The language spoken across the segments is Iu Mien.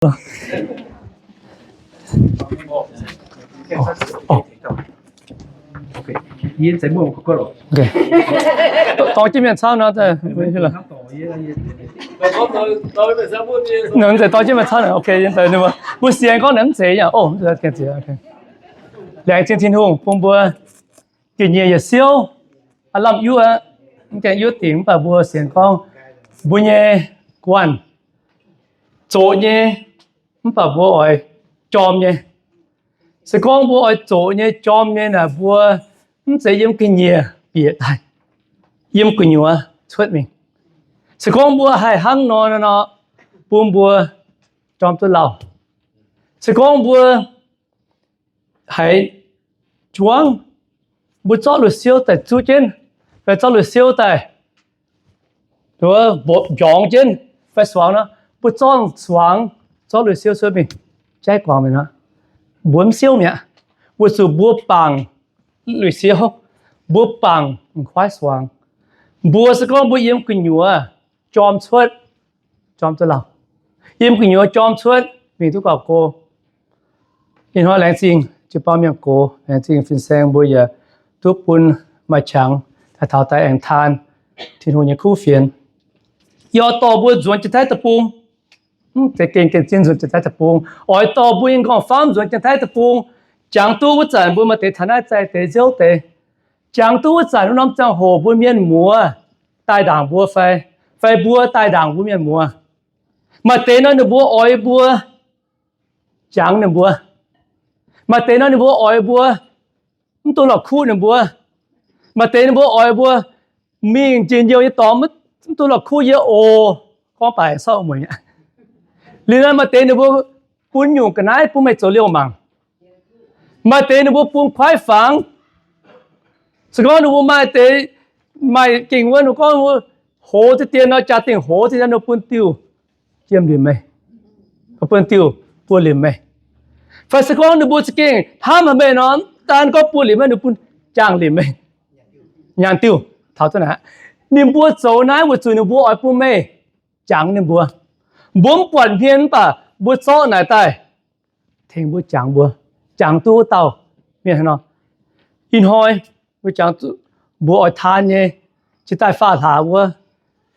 Dorng jienv mienh camv nor, mv zeiz dorng jienv mienh camv. Mbuo sienx gorngv naaic mv zeiz yaac, laengz zingh Tin-Hungh bun mbuo ga'nyiec yietc siouv, aav lamh yuov, mv gaengh yuov dingc, mv baac mbuo sienx gorngv mbuo nyei guanh zoqc nyei, mv baac mbuo oix jorm nyei. Se gorngv mbuo oix zoqc nyei, jorm nyei naaic, mbuo mv zeiz yiem ga'nyiec bieqc daaih, yiem gu'nyuoz cuotv mingh. Se gorngv mbuo haih hnangv nor nor, bun mbuo jorm duqv lauh. Se gorngv mbuo haiz juangv, mbuo zorqv lui-siouv daaih zuqv jienv, fai zorqv lui-siouv daaih mborqv mbiorngz jienv fai suangx nor, mbuo zorqv suangx, zorqv lui-siouv cuotv mingh, jaiv guangc mingh nor, mbuo mv siouv mi'aqv, weic zuqc mbuo bangc lui-siouv, mbuo bangc m'nqoiv suangx. Mbuo se gorngv mbuo yiem gu'nyuoz jorm cuotv, jorm duqv lauh, yiem gu'nyuoz jorm cuotv mingh duqv gauh go. Ih hnoi laengz zingh jiu-baang mienh gox, laengz zingh fin-saeng mbuo yaac duqv bun maaih qangx daaih taux daaih aengx taan Tin-Hungh nyei kuv fienx. Yie oix dorh mbuo nzuonx Janx-Taiv Deic-Bung, mv zeiz gengh gengh zien nzuonx Janx-Taiv Deic-Bung, oix dorh mbuo nyei m'nqorngv-famv nzuonx Janx-Taiv Deic-Bung. Jangx duqv wuov zanc mbuo maaih deix taux naaiv zaih deix nziouv deix. Jangx duqv wuov zanc wuov norm ziangh hoc mbuo mienh muoz daaih ndaangc mbuo fai, fai mbuo daaih ndaangc mbuo mienh muoz. Maaih deix nor ninh mbuo oix mbuo jangx ninh mbuo. Maaih deix nor ninh mbuo oix mbuo mv dungx la'kuqv ninh mbuo. Maaih deix ninh mbuo oix mbuo mingh njien-youh nyei dorngx, mv dungx la'kuqv yie oc. Gorngv baac sortv mueic aqv. Liuz nor maaih deix ninh mbuo bun nyungc ga'naaiv bun meih zoux liouh mangc. Maaih deix ninh mbuo bun kuaaiv fangx. Se gorngv ninh mbuo maaih deix maaih gengh wuov, ninh gorngv hoz deix dien nor, jaa-dingh hoz deix dien nor bun diuh jiem limc meih, bun diuh buo limc meih. Fai se gorngv ninh mbuo za'gengh hnamv haic meih nor, mv daan gorngv buo limc meih, ninh bun jangx limc meih, nyaanh diuh taux duqv naaic. Ninh mbuo zoux naaiv weic zuqc ninh mbuo oix bun meih jangx ninh mbuo. Mbuo mv buatc hmien mv baac mbuo zorqv naaic daaih tengx mbuo jangx mbuo, jangx duqv wuov dauh mienh hnangv nor. Ih hnoi mbuo jangx, mbuo oix taan nyei, jiex daaih faah hlaax wuov,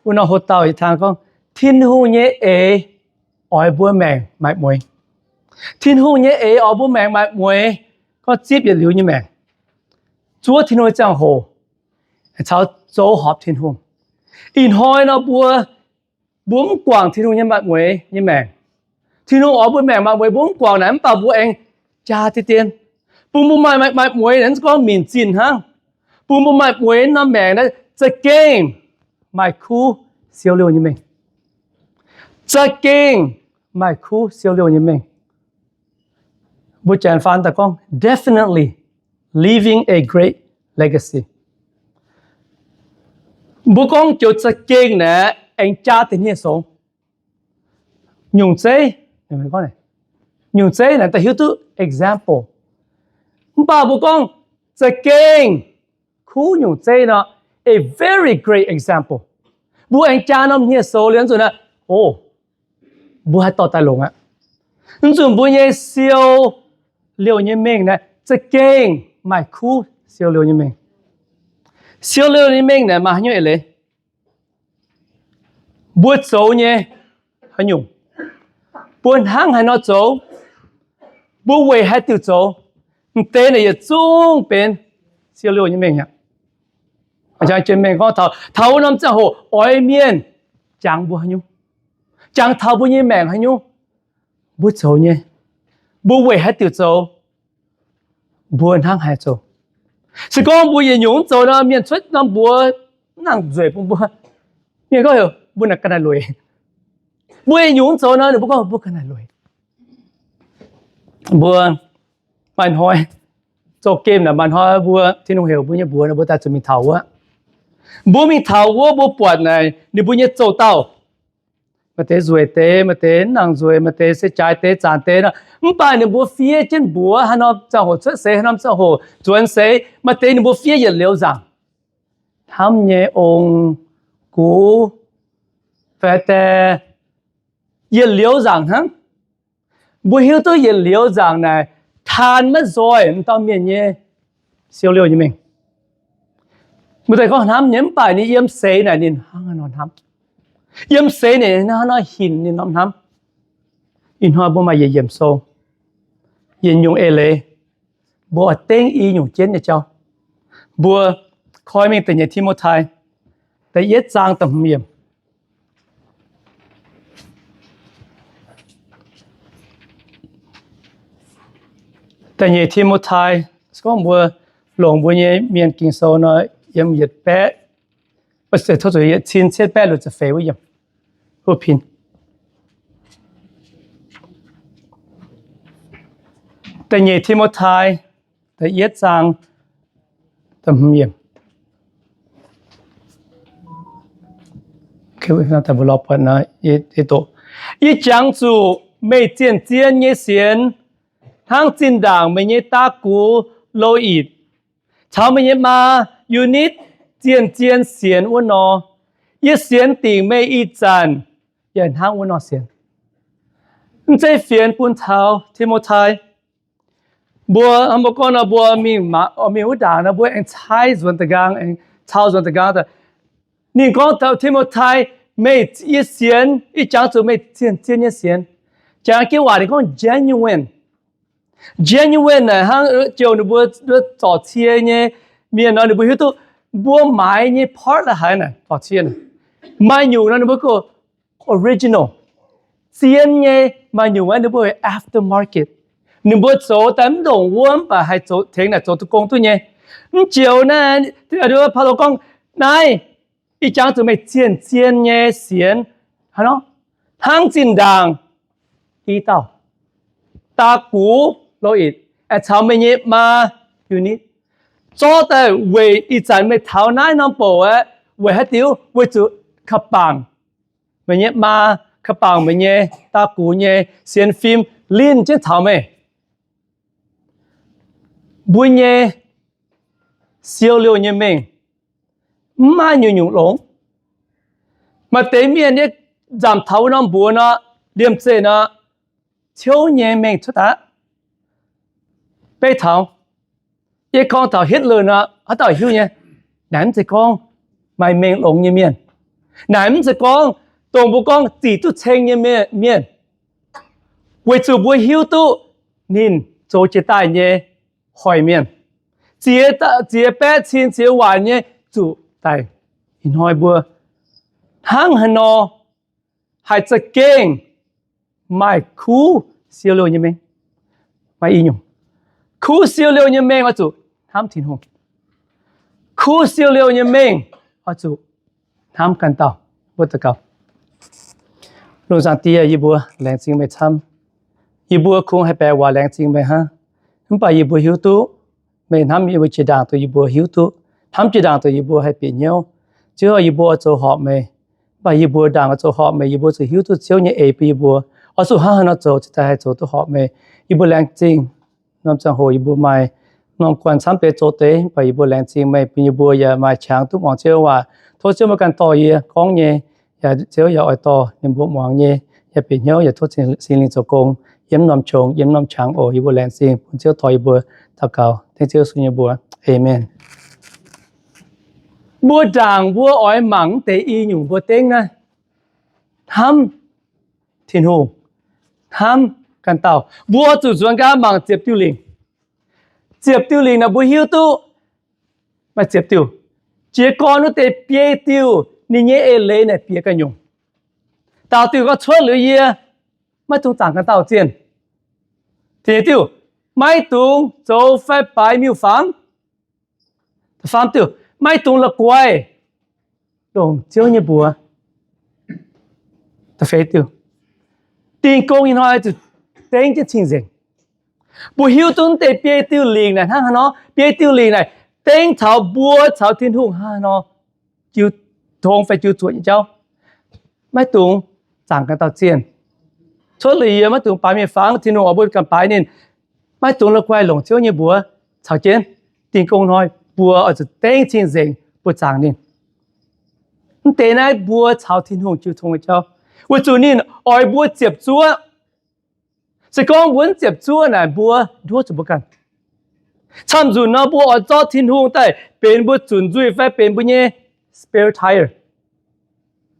wuov nor hlo dauh yietc taan gorngv, Tin-Hungh nyei eix oix mbuo maengc maaih mueix. Tin-Hungh nyei eix oix mbuo maengc maaih mueix, gorngv zipv yietc liuz nyei maengc, zuov Tin-Hungh nyei ziangh hoc, caux zoux horpc Tin-Hungh. Ih hnoi nor mbuo, mbuo mv guangc Tin-Hungh nyei maaih mueix nyei maengc. Tin-Hungh oix mbuo maengc maaih mueix, mbuo mv guangc naaic, mv baac mbuo aengx jaa deix dien, bun mbuo maaih, maaih mueix naaic, mv gorngv minc zinh hnangv. Bun mbuo maaih mueix norm maengc naaic za'gengh maaih kuv siou liouh nyei mengh. Za'gengh maaih kuv siou liouh nyei mengh. Mbuo Janx faan daaih gorngv, definitely leaving a great legacy. Mbuo gorngv joux za'gengh naaic aengx jaa deix hniev-soux. Nyungc zeiv, nyungc zeiv naaic da'hiuv duqv example. Mv baac mbuo gorngv za'gengh kuv nyungc zeiv nor, a very great example. Mbuo aengx jaa norm hniev-soux liuz nzunc naaic, o, mbuo haih dorh daaih longc aqv. Nzunc mbuo nyei siou liouh nyei mengh naaic za'gengh maaih kuv siou liouh nyei mengh. Siou liouh nyei mengh naaic maaih haaix nyungc eix leiz? Mbuo zoux nyei haaix nyungc, mbuo hnangv haaix nor zoux, mbuo weic haaix diuc zoux, m'deix naaic yietc zungv benx siou liouh nyei mengh aqv. Jiex mengh gorngv taux, taux wuov norm ziangh hoc oix mienh jangx mbuo haaix nyungc, jangx taux mbuo nyei maengc haaix nyungc, mbuo zoux nyei, mbuo weic haaix diuc zoux, mbuo hnangv haaix zoux. Se gorngv mbuo yietc nyungc mv zoux nor, mienh cuotv norm mbuox mv nangc nzueic bun mbuo. Mienh gorngv heuc mbuo naaic ga'naaiv lueic. Mbuo yietc nyungc mv zoux nor, ninh mbuo gorngv mbuo ga'naaiv lueic. Mbuo maaih hnoi zoux gemh naaic, maaih hnoi mbuo Tin-Hungh heuc mbuo nyei mbuox, mbuo daaih zuqc mingh taux wuov. Mbuo mingh taux wuov, mbuo buatc naaic ninh mbuo nyei zouv-dauh, maaih deix nzueic deix, maaih deix mv nangc nzueic, maaih deix se jaaix deix, zanc deix nor. Mv baac ninh mbuo fiev jienv mbuox haaix norm ziangh hoc cuotv seix, haaix norm ziangh hoc nzuonx seix, maaih deix ninh mbuo fiev yietc liuz nzaangc. Hnamv nyei ong, gux, fai deix, yietc liuz nzaangc hnangv. Mbuo hiuv duqv yietc liuz nzaangc naaic, taan maiv nzoih m'dauh mienh nyei siou liouh nyei mengh. Mbuo daaih gorngv hnamv nyei, mv baac ninh yiem seix naaic ninh hnangv haaix nor hnamv. Yiem seix naaic ninh hnangv haaix nor hinc ninh norm hnamv. Ih hnoi mbuo maaih yietc yiemc sou, yietc nyungc eix leiz, mbuo oix dengv i nyungc jienv nyei jauv. Mbuo koi mingh Da'nyeic Ti^mo^tai da'yietv zaang da'hmz yiemc. Da'nyeic Ti^mo^tai, se gorngv mbuo longc mbuo nyei mienh Ging-Sou nor, yiem yietc baeqv, tov zuqc yietc cin cietv baeqv luoqc ziepc feix wuov yiemc. Huv pin. Da'nyeic Ti^mo^tai da'yietv zaang da'hmz yiemc. Yie jangx zuqc meih zienh zien nyei sienx hnangv zinh ndaangc meih nyei daa gux, Lo^itc, caux meih nyei maa, Yu^nitv, zienh zien sienx wuov nor. Yie sienx dingc meih ih zanc yaac hnangv wuov nor sienx. Mv zeiz fienx bun taux Ti^mo^tai. Mbuo, mbuo gorngv nor, mbuo mingh, mingh wuov ndaangc nor, mbuo aengx cai nzuonx da'nqaang, aengx cau nzuonx da'nqaang. Ninh gorngv, Ti^mo^tai, meih, yie sienx, yie jangx zuqc meih zienh zien nyei sienx. Jangx jienv waac ninh gorngv genuine. Genuine naaic hnangv jouh ninh mbuo zorc cie nyei mienh nor, ninh mbuo hiuv duqv mbuo maaiz nyei part la'haiz naaic, zorc cie naaic, maaih nyungc nor ninh mbuo gorngv original, zien nyei. Maaih nyungc aeqv, ninh mbuo aftermarket. Ninh mbuo zoux daaih mv ndongc wuov, mv baac haih zoux, tengx naaic zoux duqv gong duqv nyei. Mv joux naaiv, Baulo gorngv, naaiv, ih jangx zuqc meih zienh zien nyei sienx, hnangv zinh ndaangc i dauh daa gux, Lo^itc, caux meih nyei maa, Yu^nitv, zorqv daaih weic ih zanc meih taux naaiv norm bouc aeqv, weic haaix diuc? Weic zuqc ka'bangc meih nyei maa, ka'bangc meih nyei daa gux nyei sienx fim linh jienv taux meih. Mbuo nyei siou liouh nyei mengh mv maaih nyungc-nyungc longx. Maaih deix mienh yie nzamc taux wuov norm mbuox nor, liemh zeih nor, ciouv nyei mengh cuotv daaih. Beiv taux, yie gorngv taux Hitler nor, haaix dauh hiuv nyei? Naaiv mv zeiz gorngv maaih mengh longx nyei mienh. Naaiv mv zeiz gorngv dongh mbuo gorngv zic duqv ceng nyei mienh. Weic zuqc mbuo hiuv duqv ninh zoux jiex daaih nyei hoic mienh, ziex baeqv cin ziex waanc nyei zuqc daic. Ih hnoi mbuo hnangv haaix nor haih za'gengh maaih kuv siou liouh nyei mengh? Maaih i nyungc. Kuv siou liouh nyei mengh oix zuqc hnamv Tin-Hungh. Kuv siou liouh nyei mengh oix zuqc hnamv ganh dauh. Mbuo daux gaux. Lungh zaangc Die, yie mbuo laengz zingh meih camv. Yie mbuo kungx haih baeqc waac laengz zingh meih hnangv. Mv baac yie mbuo hiuv duqv meih hnamv yie mbuo jiex ndaangc, dongh yie mbuo hiuv duqv hnamv jiex ndaangc, dongh yie mbuo haih bieqc hnyouv. Ziouv, yie mbuo oix zoux horpc meih. Mv baac yie mbuo ndaangc oix zoux horpc meih, yie mbuo zuqc hiuv duqv Ziouv nyei eix bun yie mbuo. Oix zuqc hnangv haaix nor zoux cingx daaih haih zoux duqv horpc meih. Yie mbuo laengz zingh norm ziangh hoc yie mbuo maaih norm guanh camv deix zoux deix, mv baac yie mbuo laengz zingh meih bun yie mbuo yaac maaih qangx duqv muangx Ziouv nyei waac. Tov Ziouv meih ganh dorh yie gorngv nyei, yaac Ziouv yaac oix dorh ninh mbuo muangx nyei, yaac bieqc hnyouv, yaac tov Singx Lingh zoux gong yiem norm qongx, yiem norm qangx oc. Yie mbuo laengz zingh bun Ziouv tov yie mbuo. Daux gaux dengv Ziouv Yesu nyei mbuox. Aamen. Mbuo ndaangc mbuo oix mangc mv deix i nyungc mbuo dengv naaiv, hnamv Tin-Hungh, hnamv ganh dauh. Mbuo zuqc nzuonx nqaang mangc ziepc diuh lingc. Ziepc diuh lingc naaic mbuo hiuv duqv maaih ziepc diuh. Jiez gorn wuov deix biei diuh ninh nyei eix leiz naaic bieqc ganh nyungc. Daauh diuh gorngv cuotv liuz yie, maiv dungx zaangc ganh dauh zienh. Da'nyeic diuh, maiv dungx zoux fai baaix miuc-fangx. Da'faam diuh, maiv dungx la'guaih longc Ziouv nyei mbuox. Da'feix diuh, dingh gong ih hnoi zuqc dengv jienv cing-nzengc. Mbuo hiuv duqv deix biei diuh lingc naaic hnangv haaix nor, biei diuh lingc naaic dengv taux mbuo caux Tin-Hungh hnangv haaix nor jiu tong fai jiu zuoqc nyei jauv. Maiv dungx zaangc ganh dauh zienh. Cuotv liuz yie maiv dungx baaix miuc-fangx, Tin-Hungh oix mbuo ganh baaix ninh. Maiv dungx la'guaih longc Ziouv nyei mbuox caux jienv. Dingh gong hnoi mbuo oix zuqc dengv cing-nzengc mbuo zaangc ninh. Mv deix naaiv mbuo caux Tin-Hungh jiu tong nyei jauv, weic zuqc ninh oix mbuo ziepc zuoqv. Se gorngv mbuo mv ziepc zuoqv naaic, mbuo nduov zuqc mbuo ganh. Camv-nzunc nor mbuo oix zorqv Tin-Hungh daaih benx mbuo zunc nzuih fai benx mbuo nyei spare tire.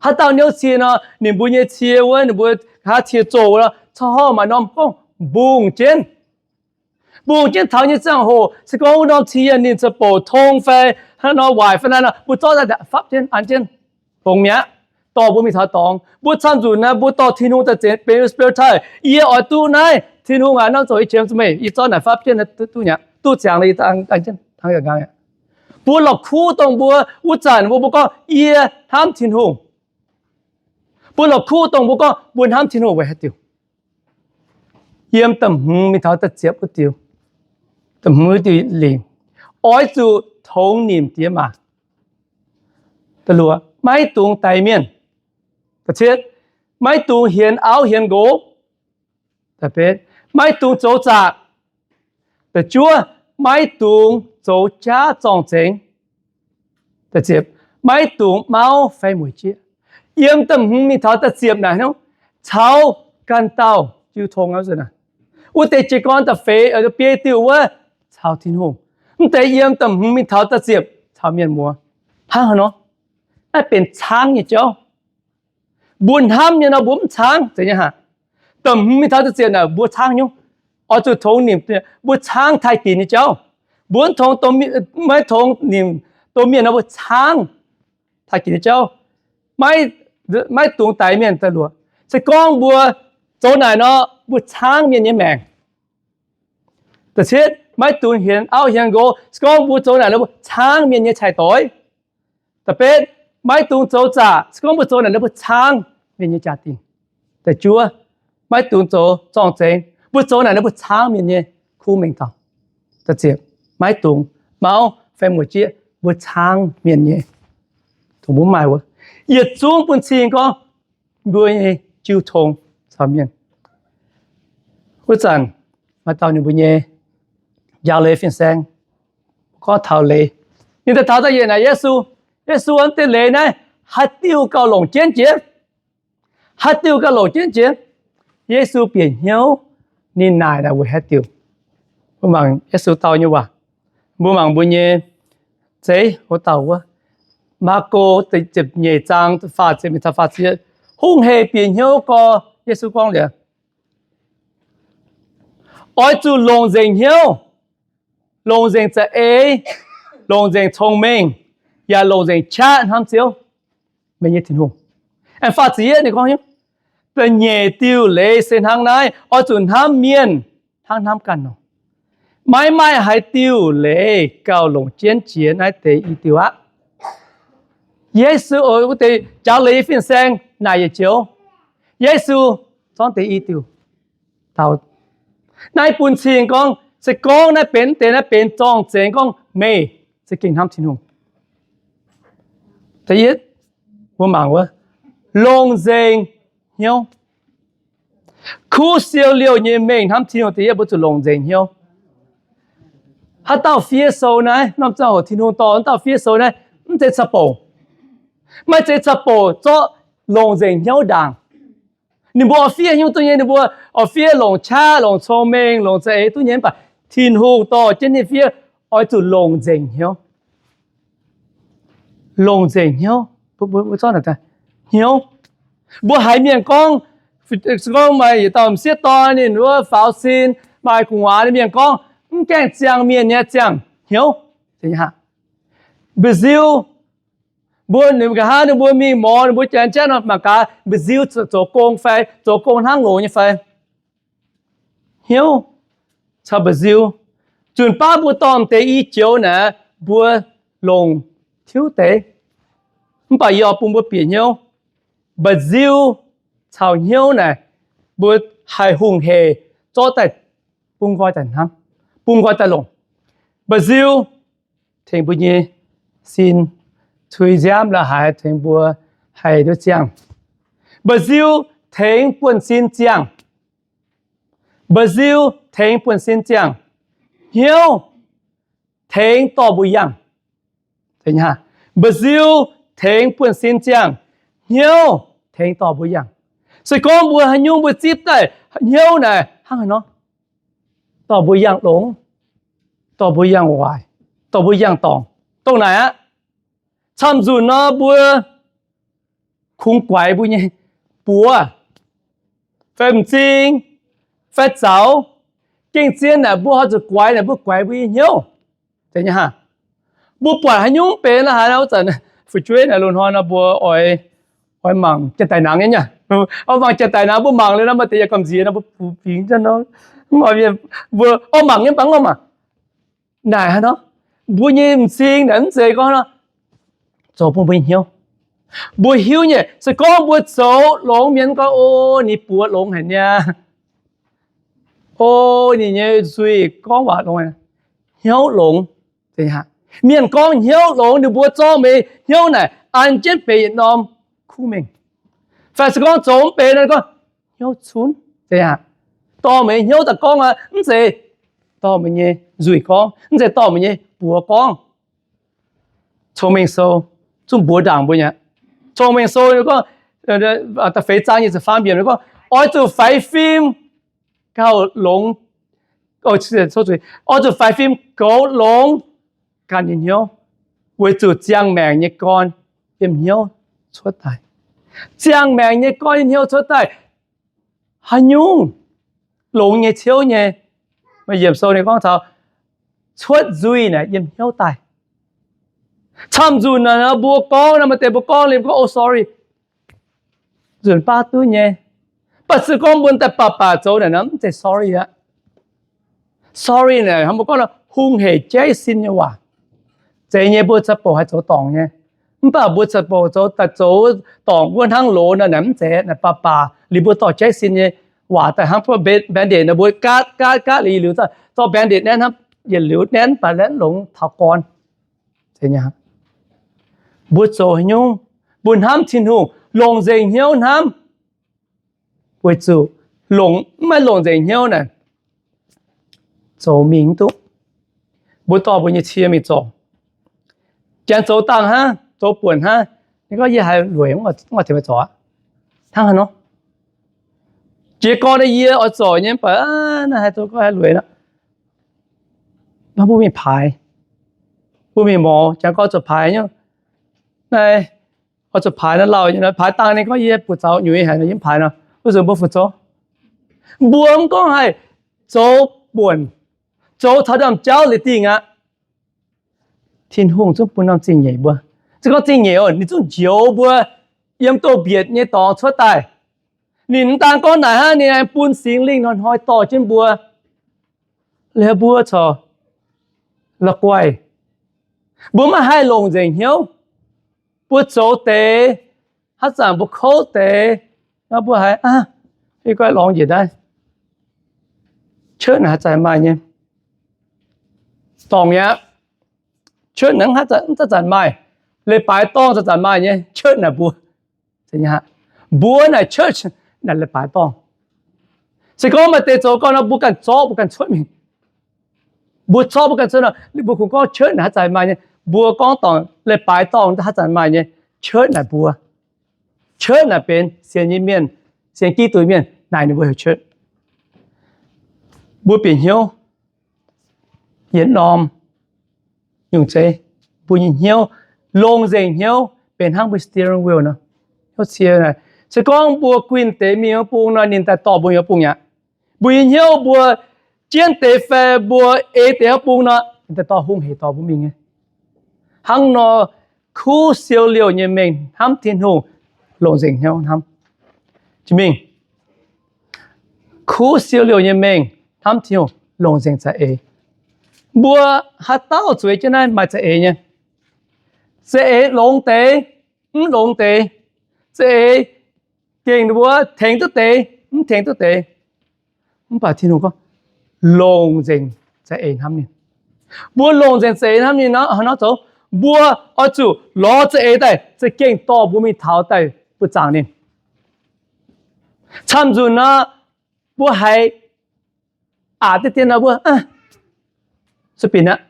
Haaix dauh niouv cie nor, ninh mbuo nyei cie wuov, ninh mbuo nqa'haav cie zoh wuov, corc maaih norm gorngv mbungh jienv. Mbungh jienv taux nyei ziangh hoc, se gorngv wuov norm cie ninh ziouc bouc tong fai hnangv nor waaic fai naaiv nor, mbuo zorqv daaih fapv jienv an jienv, longx mi'aqv. Dorh mbuo mingh taux dorngx. Mbuo camv-nzunc naaiv mbuo dorh Tin-Hungh daaih benx spare tire. Yie oix duqv naaiv, Tin-Hungh aac, norm zoqc yie qiemx zuqc meih, yie zorqv naaic fapv jienv duqv nyei, duqv ziangx le yie dangh jienv. Mbuo la'kuqv dongh mbuo wuov zanc mbuo, mbuo gorngv yie hnamv Tin-Hungh. Mbuo la'kuqv dongh mbuo gorngv mbuo hnamv Tin-Hungh weic haaix diuc? Yiem da'hmz mingh taux da'ziepc wuov diuc, da'hmz wuov diuc lingc, oix zuqc tongx nimc diex maac. Da'luoqc, maiv dungx daix mienh. Da'cietv, maiv dungx hienx auv hienx nqox. Da'betv, maiv dungx zoux zaqc. Da'juov, maiv dungx zoux jaav zorng-zengx. Da'ziepc, maiv dungx mauv fai mueic jieqv. Yiem da'hmz mingh taux da'ziepc naaic, caux ganh dauh jiu tong aqv. Wuov deix jiez gorn da'feix, biei diuh wuov caux Tin-Hungh. Mv deix yiem da'hmz mingh taux da'ziepc caux mienh muoz. Hnangv haaix nor? Naaiv benx caangv nyei jauv. Mbuo hnamv nyei nor mbuo mv caangv, zeiz nyei haic. Da'hmz mingh taux da'ziepc naaic mbuo caangv nyungc. Oix zuqc tongx nimc, mbuo caangv taaih dinc nyei jauv. Mbuo mv tongx, maiv tongx nimc domh mienh nor mbuo caangv taaih dinc nyei jauv. Maiv dungx daix mienh da'luoqc. Se gorngv mbuo zoux naaic nor, mbuo caangv mienh nyei maengc. Da'cietv, maiv dungx hienx auv hienx nqox. Se gorngv mbuo zoux naaic nor, mbuo caangv mienh nyei cai-doix. Da'betv, maiv dungx zoux zaqc. Se gorngv mbuo zoux naaic nor, mbuo caangv mienh nyei jaa-dingh. Da'juov, maiv dungx zoux zorng-zengx. Mbuo zoux naaic nor, mbuo caangv mienh nyei kuv mengh dauh. Da'ziepc, maiv dungx mauv fai muoc jieqv. Mbuo caangv mienh nyei, dongh mbuo maaih wuov. Yietc zungv bun cing gorngv mbuo nyei jiu tong caux mienh. Wuov zanc maaih dauh ninh mbuo nyei njaaux leiz fin-saeng gorngv taux leiz. Ninh daaih taux da'yietc naaic Yesu, Yesu, mv deix leiz naaiv haaix diuh gauh longc jienv jiex? Haaix diuh gauh longc jienv jiex? Yesu bieqc hnyouv, ninh naaic naaic weic haaix diuc? Mbuo mangc Yesu dau nyei waac. Mbuo mangc mbuo nyei zeiv wuov dauh wuov, Maako ziepc nyeic zaang faah ziepc mingh taux faah ziepc. Hungh heic bieqc hnyouv gorx, Yesu gorngv liuz, oix zuqc longc nzengc hnyouv, longc nzengc za'eix, longc nzengc cong-mengh, yaac longc nzengc qaqv hnamv Ziouv, meih nyei Tin-Hungh. Aengx faah ziepc yietv ninh gorngv, da'nyeic diuh leiz se hnangv naaiv, oix zuqc hnamv mienh hnangv hnamv ganh nor. Maiv maaih haaix diuh leiz gauh longc jienv jiex naaiv deix i diuh aqv. Yesu, wuov deix njaaux leiz fin-saeng naaic yietc joux, Yesu zorngv deix i diuh dau. Naaiv bun cing gorngv, se gorngv naaiv benx deix, naaiv benx zorng-zengx gorngv meih za'gengh hnamv Tin-Hungh. Da'yietv, mbuo mangc wuov, longc nzengc hnyouv. Kuv siou liouh nyei mengh hnamv Tin-Hungh da'yietv mbuo zuqc longc nzengc hnyouv. Haaix dauh fiev sou naaiv, norm ziangh hoc Tin-Hungh dorh wuov dauh fiev sou naaiv, mv zeiz caux bouc. Maiv zeiz caux bouc zorqv longc nzengc hnyouv ndaangc. Ninh mbuo oix fiev nyungc duqv nyei, ninh mbuo oix fiev longc qaqv, longc cong-mengh, longc za'eix duqv nyei, mv baac Tin-Hungh dorh jienv ninh fiev oix zuqc longc nzengc hnyouv. Longc nzengc hnyouv, hnyouv. Mbuo haiz mienh gorngv, gorngv maaih yietc dauh m'sieqv dorn ninh wuov faaux sin, maaih gu'nguaaz, mienh gorngv mv gaengh ziangh mienh nyei ziangh hnyouv. Mba'nziu, mbuo ninh nqa'haav ninh mbuo mingh morz ninh mbuo janx-jatv nor, mangc gaax mba'nziu zoux gong fai, zoux gong hnangv loz nyei fai. Hnyouv caux mba'nziu, zunc baav mbuo dorh deix i joux naaic, mbuo longc tiuv deix. Mv baac yie oix bun mbuo bieqc hnyouv, mba'nziu caux hnyouv naaic, mbuo haih hungh heic zorqv daaih bun nqoi daaih hnamv, bun nqoi daaih longc. Mba'nziu tengx mbuo nyei sin cui nziaamv la'haaix, tengx mbuo haih nduov ziangh. Mba'nziu tengx buonv-sin ziangh. Mba'nziu tengx buonv-sin ziangh. Hnyouv tengx dorh mbuo yangh. Mba'nziu tengx buonv-sin ziangh. Hnyouv tengx dorh mbuo yangh. Se gorngv mbuo haaix nyungc mbuo zipv daaih hnyouv naaic, Hnangv haaix nor? Dorh mbuo yangh longx, dorh mbuo yangh waaic, dorh mbuo yangh dorngc. Dongh naaic aqv. Camv-nzunc nor mbuo kungx guaix mbuo nyei buoz, fai m'zing, fai zaux. Gengh zien naaic mbuo haih zuqc guaix naaic mbuo guaix mbuo nyei hnyouv. Mbuo buatc haaix nyungc benx la'haaix nor, wuov zanc fu'jueiv naaic loz-hnoi nor mbuo oix, oix mangc janx-daic nangx nyei. Oix mangc janx-daic nangx, mbuo mangc liuz nor maaih deix yaac gamh nziex nor mbuo bungx bingx nor, mbuo oix mangc nyei, mv baac mv mangc. Naaic hnangv nor, mbuo nyei m'zing naaic mv zeiz gorngv nor zoux bun mbuo nyei hnyouv. Mbuo hiuv nyei, se gorngv mbuo zoux longx, mienh gorngv, o, ninh buoz longx haic niaa, o, ninh nyei nzuih gorngv waac longx, hnyouv longx. Mienh gorngv hnyouv longx, ninh mbuo zorqv meih hnyouv naaic an jienv benx yietc norm kuv mengh. Fai se gorngv zoux mv benx nor gorngv hnyouv cunv. Dorh meih nyei hnyouv daaih gorngv aqv, mv zeiz dorh meih nyei nzuih gorngv, mv zeiz dorh meih nyei buoz gorngv. Cong-Mengh Sou zungv mbuox ndaangc mbuo nyei. Cong-Mengh Sou gorngv, da'feix zaang nyei ziepc faam yiemc gorngv, oix zuqc faix fim gauh longx, oix zuqc faix fim goux longx ganh nyei hnyouv, weic zuqc ziangh maengc nyei gorn yiem hnyouv cuotv daaih. Ziangh maengc nyei gorn yiem hnyouv cuotv daaih. Haaix nyungc longx nyei ciouv nyei? Maaih yiemc sou ninh gorngv taux cuotv nzuih naaic yiem hnyouv daaih. Camv-nzunc naaic mbuo gorngv nor, maaih deix mbuo gorngv liuz gorngv, o, sorry, nzunc baav duqv nyei. Mv baac se gorngv mbuo daaih baac baac zoux naaic nor mv zeiz sorry aqv. Sorry naaic hnangv mbuo gorngv hungh hec jaiv sin nyei waac. Zeiz nyei, mbuo ca'bouc haih zoux dorngc nyei. Mv baac mbuo ca'bouc zoux daaih zoux dorngc wuov hnangv loz nor naaic mv zeiz, naaic baac baac liuz mbuo dorh jaiv sin nyei waac daaih hnangv band-aid nor mbuo gaatv gaatv gaatv liuz, liuz zorqv band-aid naenv hnangv, yietc liuz naenv baac naenv longx taux gorn. Mbuo zoux haaix nyungc? Mbuo hnamv Tin-Hungh longc nzengc hnyouv hnamv, weic zuqc longc, mv maaih longc nzengc hnyouv naaic zoux mingh mv duqv. Mbuo dorh mbuo nyei cie mingh zorc. Janx zoux dangh hnangv, zoux buonc hnangv, ninh gorngv, yie haiz lueic, mv oix tengx meih zorc aqv. Hnangv haaix nor? Jiez gorn yie oix zorc nyei, mv baac naaiv haiz zoux gorngv haiz lueic nor, mbuo mingh paaix, mbuo mingh mouz, janx gorngv zuqc paaix nyei. Naaiv oix zuqc paaix nor, lauh nyei nor, paaix dangh ninh gorngv, yie buoz-zaux nyuiz haic nor, yie mv paaix nor, wuov zanc mbuo fu zoux. Mbuo mv gorngv haih zoux buonc, zoux taux ndorm jauv leiz dingh aqv. Tin-Hungh zungv bun norm zingh nyeic mbuo. Se gorngv zingh nyeic oc, ninh zungv njoux mbuo yiem douz-mbietc nyei dorngx cuotv daaih. Ninh mv daan gorngv naaic hnangv, ninh aengx bun Singx Lingh hnoi-hnoi dorh jienv mbuo. Liuz mbuo corc la'guaih, mbuo maiv haih longc nzengc hnyouv. Mbuo zoux deix, haaix zanc mbuo kouv deix, nor mbuo haiz, aa, fai guai lorngx njiec naaiv, cuotv naaic haaix zanc maaih nyei. Dorngc mi'aqv. Cuotv naaic mv zanc maaih, leiz-baaix dorngh zanc-zanc maaih nyei, cuotv naaic mbuo. Mbuo naaic cuotv naaic leiz-baaix dorngh. Se gorngv maaih deix zoux gau nor, mbuo ganh zorqv mbuo ganh cuotv mingh. Mbuo zorqv mbuo ganh cuotv nor, mbuo kungx gorngv cuotv naaic haaix zanc maaih nyei. Mbuo gorngv dorngc leiz-baaix dorngh haaix zanc maaih nyei, cuotv naaic mbuo. Cuotv naaic benx sienx nyei mienh, sienx Giduc mienh naaic ninh mbuo heuc cuotv. Mbuo bieqc hnyouv yietc norm nyungc zeiv. Mbuo nyei hnyouv, longc nzengc hnyouv benx hnangv mbuo steering wheel nor. Hnyouv cie naaic, se gorngv mbuo guinh deix mingh wuov bung nor, ninh daaih dorh mbuo mingh wuov bung aqv. Mbuo nyei hnyouv mbuo jienv deix fai mbuo ei deix wuov bung nor, ninh daaih dorh hungh hec dorh mbuo mingh nyei. Hnangv nor, kuv siou liouh nyei mengh hnamv Tin-Hungh longc nzengc hnyouv hnamv. Jiex mingh, kuv siou liouh nyei mengh hnamv Tin-Hungh longc nzengc za'eix. Mbuo haaix dauh zueiz jienv naaiv maaih za'eix nyei. Za'eix longx deix, mv longx deix. Za'eix gengh mbuo tengx duqv deix, mv tengx duqv deix. Mv baac Tin-Hungh gorngv, longc nzengc za'eix hnamv ninh. Mbuo longc nzengc za'eix hnamv ninh nor, haaix nor zoux? Mbuo oix zuqc lorz za'eix daaih za'gengh dorh mbuo mingh taux daaih mbuo zaangc ninh. Camv nzunc nor, mbuo haiz aqc deix dien nor mbuo sueih binc aqv.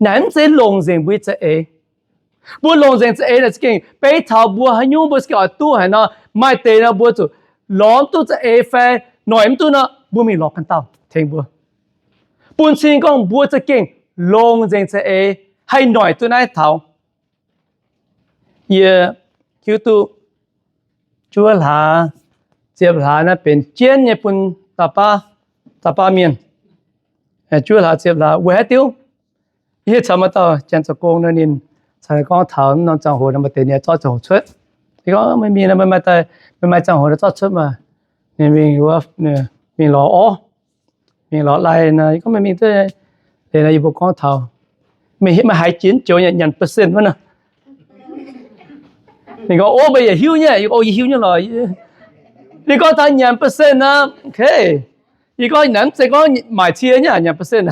Naaic mv zeiz longc nzengc mbuo nyei za'eix. Mbuo longc nzengc za'eix naaic za'gengh beiv taux mbuo haaix nyungc mbuo za'gengh oix duqv haaix nor, maaih deix nor mbuo zuqc lorz mv duqv za'eix fai noic mv duqv nor, mbuo mingh lorz ganh dauh tengx mbuo. Bun cing gorngv mbuo za'gengh longc nzengc za'eix haih noic duqv naaiv taux. Yie hiuv duqv juov hlaax, ziepc hlaax naaiv benx jienv nyei bun dauh baav, dauh baav mienh. Juov hlaax ziepc hlaax weic haaix diuc? Yie caux maaih dauh janx zoux gong nor, ninh caux gorngv taux norm ziangh hoc nor maaih deix ninh zorqv ziangh hoc cuotv. Yie gorngv, Meih mingh, meih maaih ziangh hoc nor zorqv cuotv maah. Ninh mingh wuov, mingh lorz orv, mingh lorz lai nor. Yie gorngv, Meih mingh duqv leiz nor? Yie mbuo gorngv taux, Meih haiz jiex joux nyanc percent wuov nor? Ninh gorngv, Ov, meih yaac hiuv nyei? Yie gorngv, Yie hiuv nyei lorqc. Ninh gorngv taux nyanc percent nor, yie gorngv, Naaiv mv zeiz gorngv maaic cie nyei nyanc percent.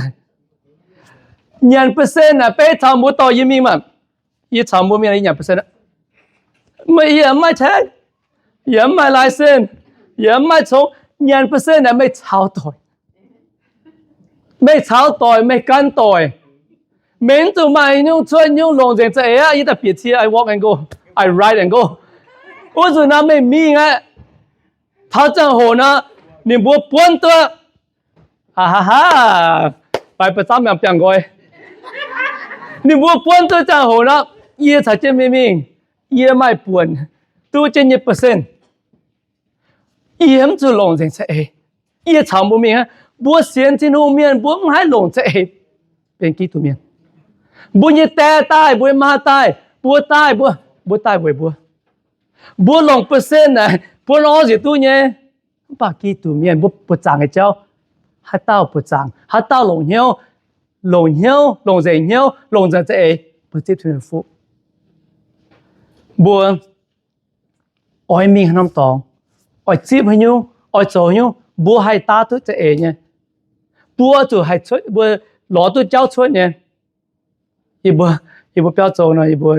Nyanc percent naaic beiv taux mbuo dorh yie mingh maah. Yie caux mbuo mingh nyanc percent. Meih yaac mv maaih tax, yaac mv maaih license, yaac mv maaih congx. Nyanc percent naaic meih caux doic. Meih caux doic, meih gan doic. Meih mv zuqc maaih nyungc cuotv nyungc, longc nzengc za'eix aqv. Yie daaih bieqc cie, I walk and go, I ride and go. Wuov nzunc nor meih mingh aqv. Taux ziangh hoc nor, ninh mbuo buonv duqv, aa, haa, haa, baaix ba'zamv yangh biangh nqoi. Ninh mbuo buonv duqv ziangh hoc nor, yie caux jienv meih mingh, yie maaih buonc duqv jienv nyei percent. Yie mv zuqc longc nzengc za'eix. Yie caux mbuo mingh aqv. Mbuo sienx Tin-Hungh mienh mbuo mv haih longc za'eix benx Giduc mienh. Mbuo nyei die daaih, mbuo nyei maa daaih, mbuo daaih, mbuo, mbuo daaih weic mbuo. Mbuo longc percent naaic buonv orv nziex duqv nyei. Mv baac Giduc mienh mbuo buoqc zaangc nyei jauv, haaix dauh buoqc zaangc, haaix dauh longc hnyouv, longc hnyouv, longc nzengc hnyouv, longc nzengc za'eix, mbuo zipv Tin-Hungh nyei fuqv. Mbuo oix mingh haaix norm dorngx, oix zipv haaix nyungc, oix zoux haaix nyungc, mbuo haih daav duqv za'eix nyei. Mbuo zuqc haih cuotv, mbuo lorz duqv jauv cuotv nyei. Yie mbuo, yie mbuo biauv zoux nor, yie mbuo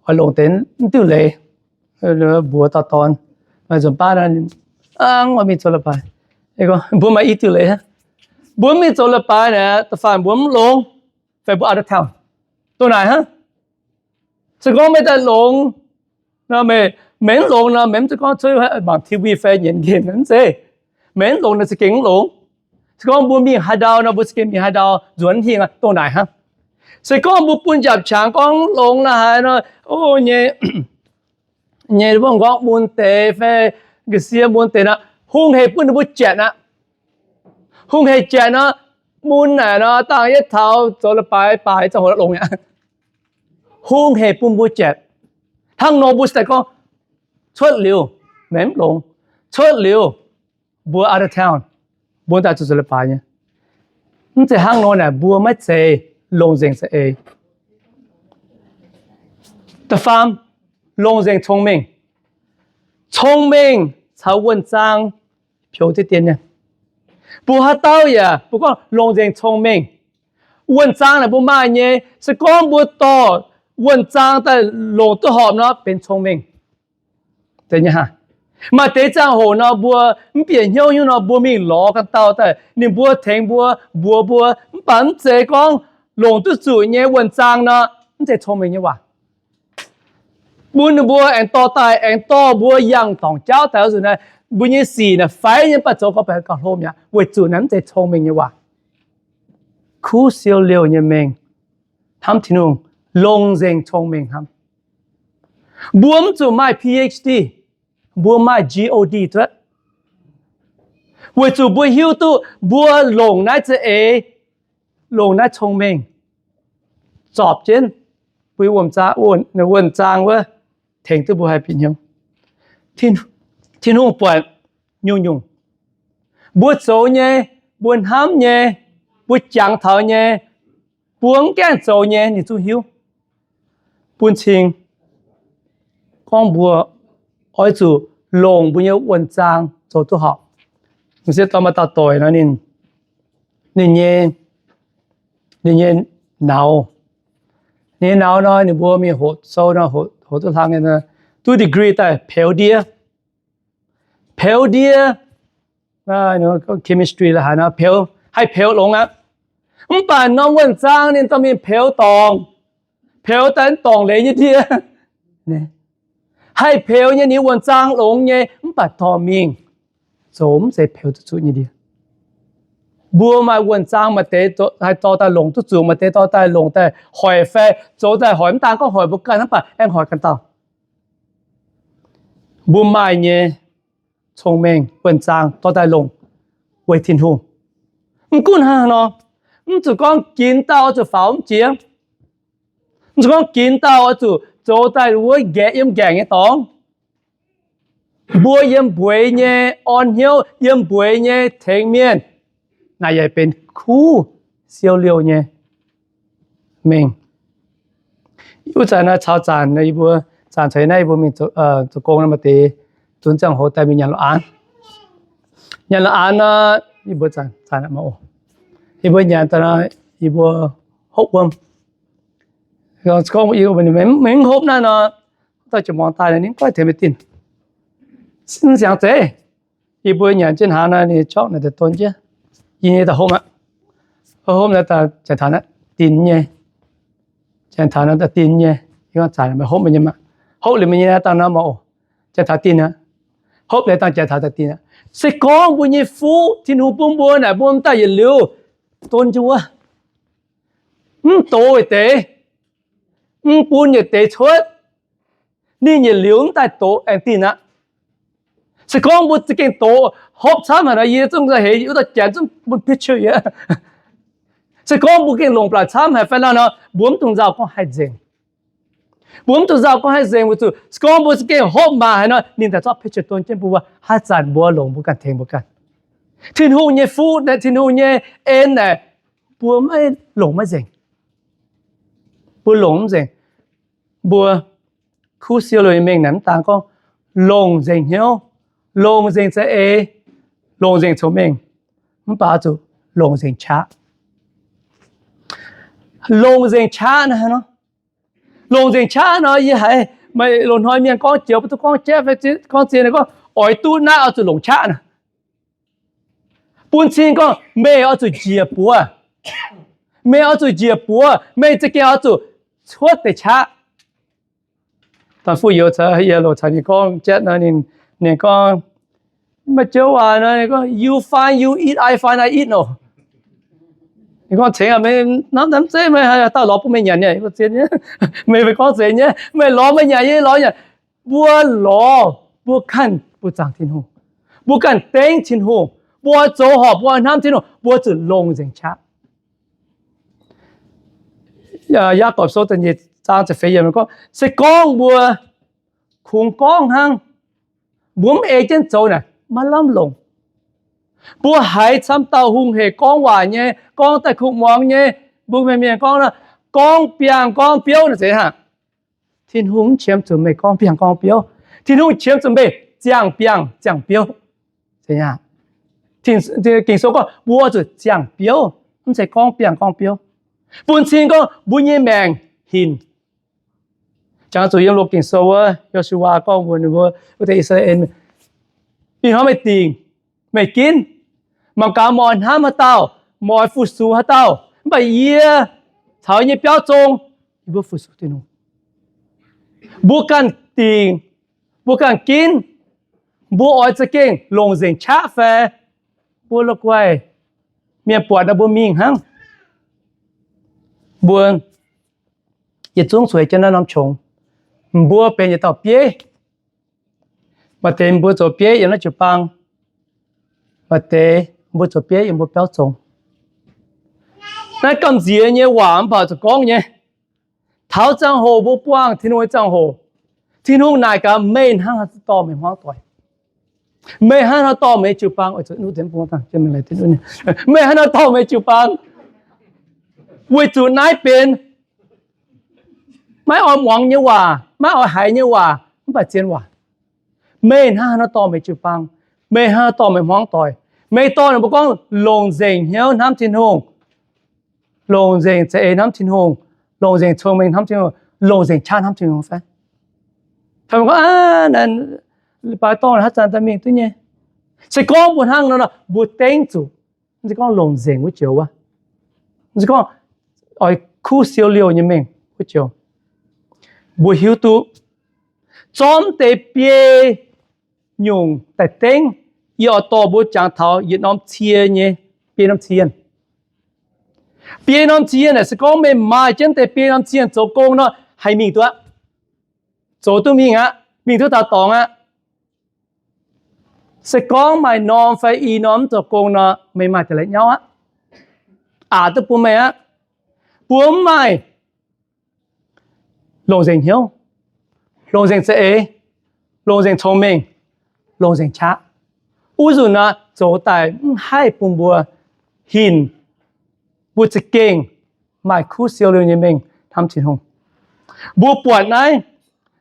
oix longc deix mv diuh leiz mbuox dauh dorn, maaih nzunc baav nor, mv oix mingh zoux leiz-baaix. Mbuo maaih i diuh leiz, mbuo mv mingh zoux leiz-baaix naaic, da'faanh mbuo mv longx, fai mbuo out of town. Dongh naaic hnangv. Se gorngv meih daaih longx, meih mv longx nor, meih mv zeiz gorngv cuotv mangc T V fai nyienz game mv zeiz. Meih mv longx nor za'gengh mv longx. Se gorngv mbuo mingh haaix ndau nor, mbuo za'gengh mingh haaix ndau, nzuonx hingh dongh naaic hnangv. Se gorngv mbuo bun njapc qangx gorngv mv longx la'haaix nor, o, nyei, nyei mbuo gorngv mun deix fai ga'sie mun deix nor, hungh hec bun ninh mbuo janx aqv. Hungh hec janx nor, mun naaic nor, dangh yietv taux zoux leiz-baaix baac ziangh hoc longx aqv. Hungh hec bun mbuo janx. Hnangv nor mbuo se daaih gorngv, cuotv liuz, meih mv longx, cuotv liuz, mbuo out of town, mbuo daaih zuqc zoux leiz-baaix nyei. Mv zeiz hnangv nor naaic, mbuo maiv zeiz longc nzengc za'eix. Da'faam, longc nzengc cong-mengh. Cong-mengh caux wuonh zaang peux deix dien nyei. Mbuo haaix dauh yaac mbuo gorngv longc nzengc cong-mengh. Wuonh zaang naaic mbuo maaih nyei, se gorngv mbuo dorh wuonh zaang daaih longc duqv horpc nor benx cong-mengh. Maaih deix ziangh hoc nor mbuo mv bieqc hnyouv hnyouv nor mbuo mingh lorz ganh dauh daaih, ninh mbuo tengx mbuo, mbuox mbuo, mv baac mv zeiz gorngv longc duqv zuqc nyei wuonh zaang nor, mv zeiz cong-mengh nyei waac. Bun ninh mbuo aengx dorh daaih, aengx dorh mbuo yangh dorngc jauv daaih oix zuqc naaiv, mbuo nyei sic naaic faix nyei, mv baac zoux gorngv baeqc gauh hlo mi'aqv, weic zuqc naaiv mv zeiz cong-mengh nyei waac. Kuv siou liouh nyei mengh hnamv Tin-Hungh, longc nzengc cong-mengh hnamv. Mbuo mv zuqc maaih P H D, mbuo maaih G O D cuotv, weic zuqc mbuo hiuv duqv mbuo longc naaiv za'eix, longc naaiv cong-mengh zorpc jienv mbuo wuonh zaang wuov, tengx duqv mbuo haih bieqc hnyouv. Tin-Hungh buatc nyungc-nyungc mbuo zoux nyei, mbuo hnamv nyei, mbuo jangx taux nyei, mbuo mv gaengh zoux nyei ninh zungv hiuv. Bun cing gorngv mbuo oix zuqc longc mbuo nyei wuonh zaang zoux duqv horpc. M'sieqv dorn maaih dauh doic nor, ninh, ninh nyei, ninh nyei nauz, ninh nyei nauz nor, ninh mbuo mingh hoqc sou nor, hoqc duqv hlang nyei, duqv degree daaih peux ndiev, peux ndiev chemistry la'haaix nor, peux, haih peux longx aqv. Mv baac norm wuonh zaang ninh dorh mingh peux dorngc, peux daaih dorngc leiz nyei ndiev. Haih peux nyei, ninh wuonh zaang longx nyei, mv baac dorh mingh zoux mv zeiz peux duqv zuqc nyei ndie. Mbuo maaih wuonh zaang, maaih deix haih dorh daaih longc duqv zuqc, maaih deix dorh daaih longc daaih hoic fai zoux daaih hoic, mv daan gorngv hoic mbuo ganh, mv baac aengx hoic ganh dauh. Mbuo maaih nyei cong-mengh wuonh zaang dorh daaih longc weic Tin-Hungh. Mv gunv hnangv haaix nor, mv zuqc gorngv ginx dauh oix zuqc faaux mv jiex. Mv zuqc gorngv ginx dauh oix zuqc zoux daaih wuov nqaeqv yiem nqaengc nyei dorngx. Mbuo yiem mbueiz nyei orn hnyouv, yiem mbueiz nyei tengx mienh, naaic yaac benx kuv siou liouh nyei mengh. Wuov zanc naaiv caux zanc yie mbuo, zanc caux naaiv yie mbuo mingh zoux gong nor, maaih deix zunc ziangh hoc daaih mingh nyanc la'aanx. Nyanc la'aanx nor, yie mbuo zanc, zanc, yie mbuo nyanc daaih nor, yie mbuo hopv wuom. Gorngv yie mbuo mv hopv naaiv nor, dauh jiex muangx daaih ninh goiv tengx meih dinh. Mv siangx zeiz. Yie mbuo nyanc jienv hnaangx nor, ninh jorqv naaic daaih don jienv. Yie nyei daaih hopv aqv. Hopv naaiv daaih janx-taux naaiv dinh nyei. Janx-taux naaiv daaih dinh nyei. Yie gorngv zanc meih hopv meih nyei maah. Hopv liuz meih nyei dangh nor mv oc. Janx-taux dinh aqv. Hopv liuz dangh janx-taux daaih dinh aqv. Se gorngv mbuo nyei fuqv Tin-Hungh bun mbuo naaic, mbuo mv daaih yietc liuz don jienv wuov. Mv doz yietc deix, mv bun yietc deix cuotv, ninh yietc liuz mv daaih doz aengx dinh aqv. Se gorngv mbuo za'gengh doz hopv camv haic nor, yie zungv heix wuov dauh janx zungv bun picture yie. Se gorngv mbuo gengh longc baac camv haic fai nor, mbuo mv dungx nzauh gorngv haih nzengc. Mbuo mv dungx nzauh gorngv haih nzengc weic zuqc se gorngv mbuo za'gengh hopv maaih haic nor, ninh daaih zorqv picture don jienv mbuo, haaix zanc mbuo longc mbuo ganh tengx mbuo ganh. Tin-Hungh nyei fuqv naaic, Tin-Hungh nyei en naaic, mbuo maiv longc maiv nzengc. Mbuo longc mv nzengc. Mbuo kuv siou liouh nyei mengh naaic mv daan gorngv longc nzengc hnyouv, longc nzengc za'eix, longc nzengc cong-mengh, mv baac oix zuqc longc nzengc qaqv. Longc nzengc qaqv naaiv nor, longc nzengc qaqv nor, yie haiz maaih loz-hnoi mienh gorngv joux, mv duqv gorngv jaiv fai gorngv zien, gorngv oix duqv naaiv oix zuqc longc qaqv naaic. Bun cing gorngv meih oix zuqc njiec buoz. Meih oix zuqc njiec buoz, meih za'gengh oix zuqc cuotv deix qaqv. Da'nyeic fuqv youz caux yie loc caux ninh gorngv jatv nor, ninh gorngv, maaih joux waac nor, ninh gorngv, you find you eat, I find I eat nor. Ninh gorngv cengx aqv, meih hnamv hnamv zeiv meih haaix dauh lorz bun meih nyanc nyei, meih fai gorngv zeiz nyei, meih lorz meih nyanc, yie lorz nyanc. Mbuo lorz, mbuo ganh mbuo zaangc Tin-Hungh, mbuo ganh dengv Tin-Hungh, mbuo oix zoux horpc, mbuo oix hnamv Tin-Hungh, mbuo zuqc longc nzengc qaqv. Yaagorpc Sou da'nyeic zaang ziepc feix yiemc gorngv, se gorngv mbuo kungx gorngv hnangv, mbuo mv ei jienv zoux naaic, maiv lamh longc. Mbuo haiz camv dauh hungh hec gorngv waac nyei, gorngv daaih kuh muangx nyei, mbuo mienh mienh gorngv, gorngv biangh gorngv biouv naaic zeiz hnangv. Tin-Hungh mv qiemx zuqc meih gorngv biangh gorngv biouv. Tin-Hungh qiemx zuqc meih ziangh biangh ziangh biouv. Ging-Sou gorngv mbuo zuqc ziangh biouv, mv zeiz gorngv biangh gorngv biouv. Bun cing gorngv mbuo nyei maengc hinc. Jangx zuqc yiem loz Ging-Sou wuov, Yo^su^waa gorngv mbuox ninh mbuo wuov deix I^saa^laa^en, ih hnoi meih dingc, meih ginv, mangc gaax meih oix hnamv haaix dauh, meih oix fu-sux haaix dauh, mv baac yie caux yie nyei biauv zong, yie mbuo fu-sux Tin-Hungh. Mbuo ganh dingc, mbuo ganh ginv, mbuo oix za'gengh longc nzengc qaqv fai mbuo la'guaih mienh buatc nor mbuo mingh hnangv. Mbuo yietc zungv zueiz jienv naaiv norm qongx. Mbuo benx yietc dauh bieiv. Maaih deix mbuo zoux bieiv yiem naaiv jiu-baang. Maaih deix mbuo zoux bieiv yiem mbuo biauv zong. Naaiv gamh nziex nyei waac mv baac zuqc gorngv nyei. Taux ziangh hoc mbuo buangh Tin-Hungh nyei ziangh hoc, Tin-Hungh naaic gaax, meih hnangv haaix nor dorh meih hmuangv doic? Meih hnangv haaix nor dorh meih jiu-baang? Meih hnangv haaix nor dorh meih jiu-baang? Weic zuqc naaiv benx maiv oix muangx nyei waac, maiv oix haiz nyei waac, mv baac zien waac. Meih hnangv haaix nor dorh meih jiu-baang? Meih hnangv haaix nor dorh meih hmuangv doic? Meih dorh ninh mbuo gorngv longc nzengc hnyouv hnamv Tin-Hungh, longc nzengc za'eix hnamv Tin-Hungh, longc nzengc cong-mengh hnamv Tin-Hungh, longc nzengc qaqv hnamv Tin-Hungh fai? Gorngv, baaix dorngh haaix zanc daaih mingh duqv nyei. Se gorngv mbuo hnangv nor, mbuo dengv zuqc, mv zeiz gorngv longc nzengc wuov joux wuov, mv zeiz gorngv oix kuv siou liouh nyei mengh wuov joux. Mbuo hiuv duqv zorqv deix biei nyungc daaih dengv, Yie oix dorh mbuo jangx taux yietc norm cie nyei, biei norm cien. Biei norm cien naaic se gorngv meih maaih jienv deix biei norm cien zoux gong nor, haih mingh duqv aqv. Zoux duqv mingh aqv, mingh duqv taux dorngx aqv. Se gorngv maaih norm fai i norm mv zoux gong nor, meih maaih deix la'nyauv aqv. Aqc duqv bun meih aqv. Mbuo mv maaih longc nzengc hnyouv, longc nzengc za'eix, longc nzengc cong-mengh, longc nzengc qaqv. Wuov nzunc nor zoux daaih mv haih bun mbuo hinc mbuo za'gengh maaih kuv siou liuz nyei mengh hnamv Tin-Hungh. Mbuo buatc naaiv,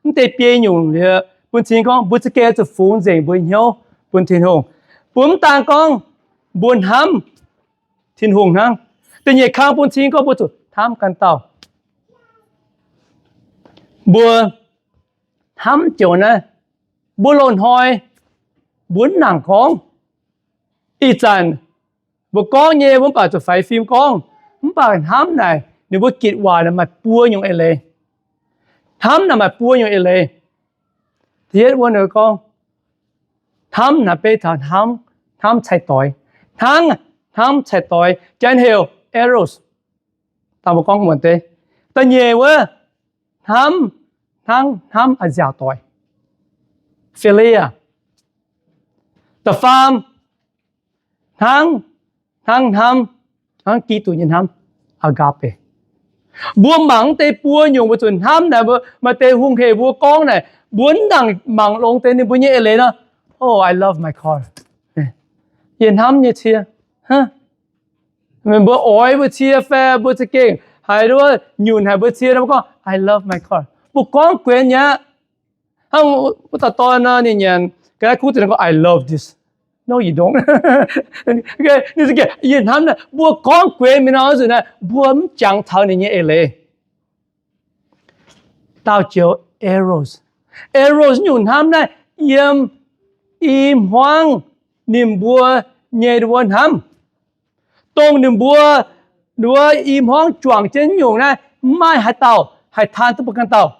mv deix biei nyungc liuz bun cing gorngv mbuo za'gengh zuqc fungx nzengc mbuo hnyouv bun Tin-Hungh. Mbuo mv daan gorngv mbuo hnamv Tin-Hungh hnangv. Da'nyeic kang bun cing gorngv mbuo zuqc hnamv ganh dauh. Mbuo hnamv joux naaiv, mbuo loz-hnoi mbuo mv nangc gorngv. Ih zanc mbuo gorngv nyei mbuo mv baac zuqc faix fim gorngv, mv baac hnamv naaic ninh mbuo gitc waac naaic maaih buo nyungc eix leiz. Hnamv naaic maaih buo nyungc eix leiz. Da'yietv wuov ninh gorngv, hnamv naaic beiv taux hnamv, hnamv cai-doix. Hnangv, hnamv cai-doix, Janx heuc eros. Dangh mbuo gorngv muonc deix. Da'nyeic wuov, hnamv, hnangv hnamv a'nziaauc doic, philia. Da'faam, hnangv, hnangv hnamv, hnangv Giduc nyei hnamv, agape. Mbuo mangc deix buo nyungc mbuo zuqc hnamv naaic, maaih deix hungh hec mbuo gorngv naaic, mbuo mv nangc mangc longx deix ninh mbuo nyei eix leiz nor. Oh, I love my car. Yie hnamv nyei cie. Mbuo oix mbuo cie fai mbuo za'gengh haiz wuov nyunc haic mbuo cie nor, mbuo gorngv I love my car. Mbuo gorngv guenx nyei aqv. Hnangv wuov dauh dorn nor, ninh nyanc ga'naaiv kuv ziouc gorngv I love this. No, you don't. Ninh za'gengh, yie hnamv naaic. Mbuo gorngv guenx mingh nor, nzunc naaiv mbuo mv jangx taux ninh nyei eix leiz. Daauh joux eros. Eros nyungc hnamv naaiv yiem i hmuangv ninh mbuo nyei wuov hnamv, dongh ninh mbuo wuov i hmuangv juangc jienv nyungc naaiv, mv maaih haaix dauh haih taan duqv bun ganh dauh.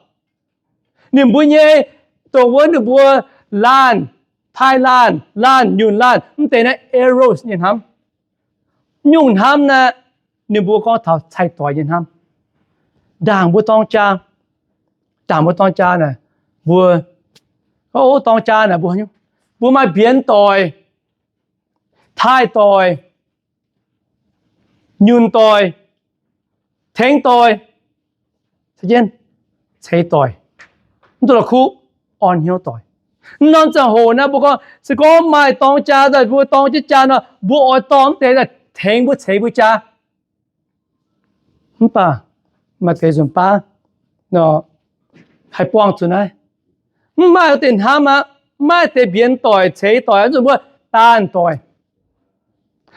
Ninh mbuo nyei, dongh wuov ninh mbuo laanh, taaih laanh, laanh nyunc laanh, mv deix naaiv eros nyei hnamv. Nyungc hnamv naaiv, ninh mbuo gorngv taux cai-doix nyei hnamv. Ndaangc mbuo dorng jaa, ndaangc mbuo dorng jaa naaic, mbuo, o, dorng jaa naaic mbuo, mbuo maaih mbienx doic, taaih doic, nyunc doic, tengx doic, ceix doic, mv duqv la'kuqv, orn hnyouv doic. Mv norm ziangh hoc naaiv mbuo gorngv, se gorngv maaih dorng jaa daaih, mbuo dorng jienv jaa nor, mbuo oix dorh mv deix daaih tengx mbuo ceix mbuo jaa. Mv baac maaih deix nzunc baav nor, haih buangh zuqc naaiv. Mv maaih deix hnamv aqv, mv maaih deix mbienx doic, ceix doic, nzunc mbuo daanh doic,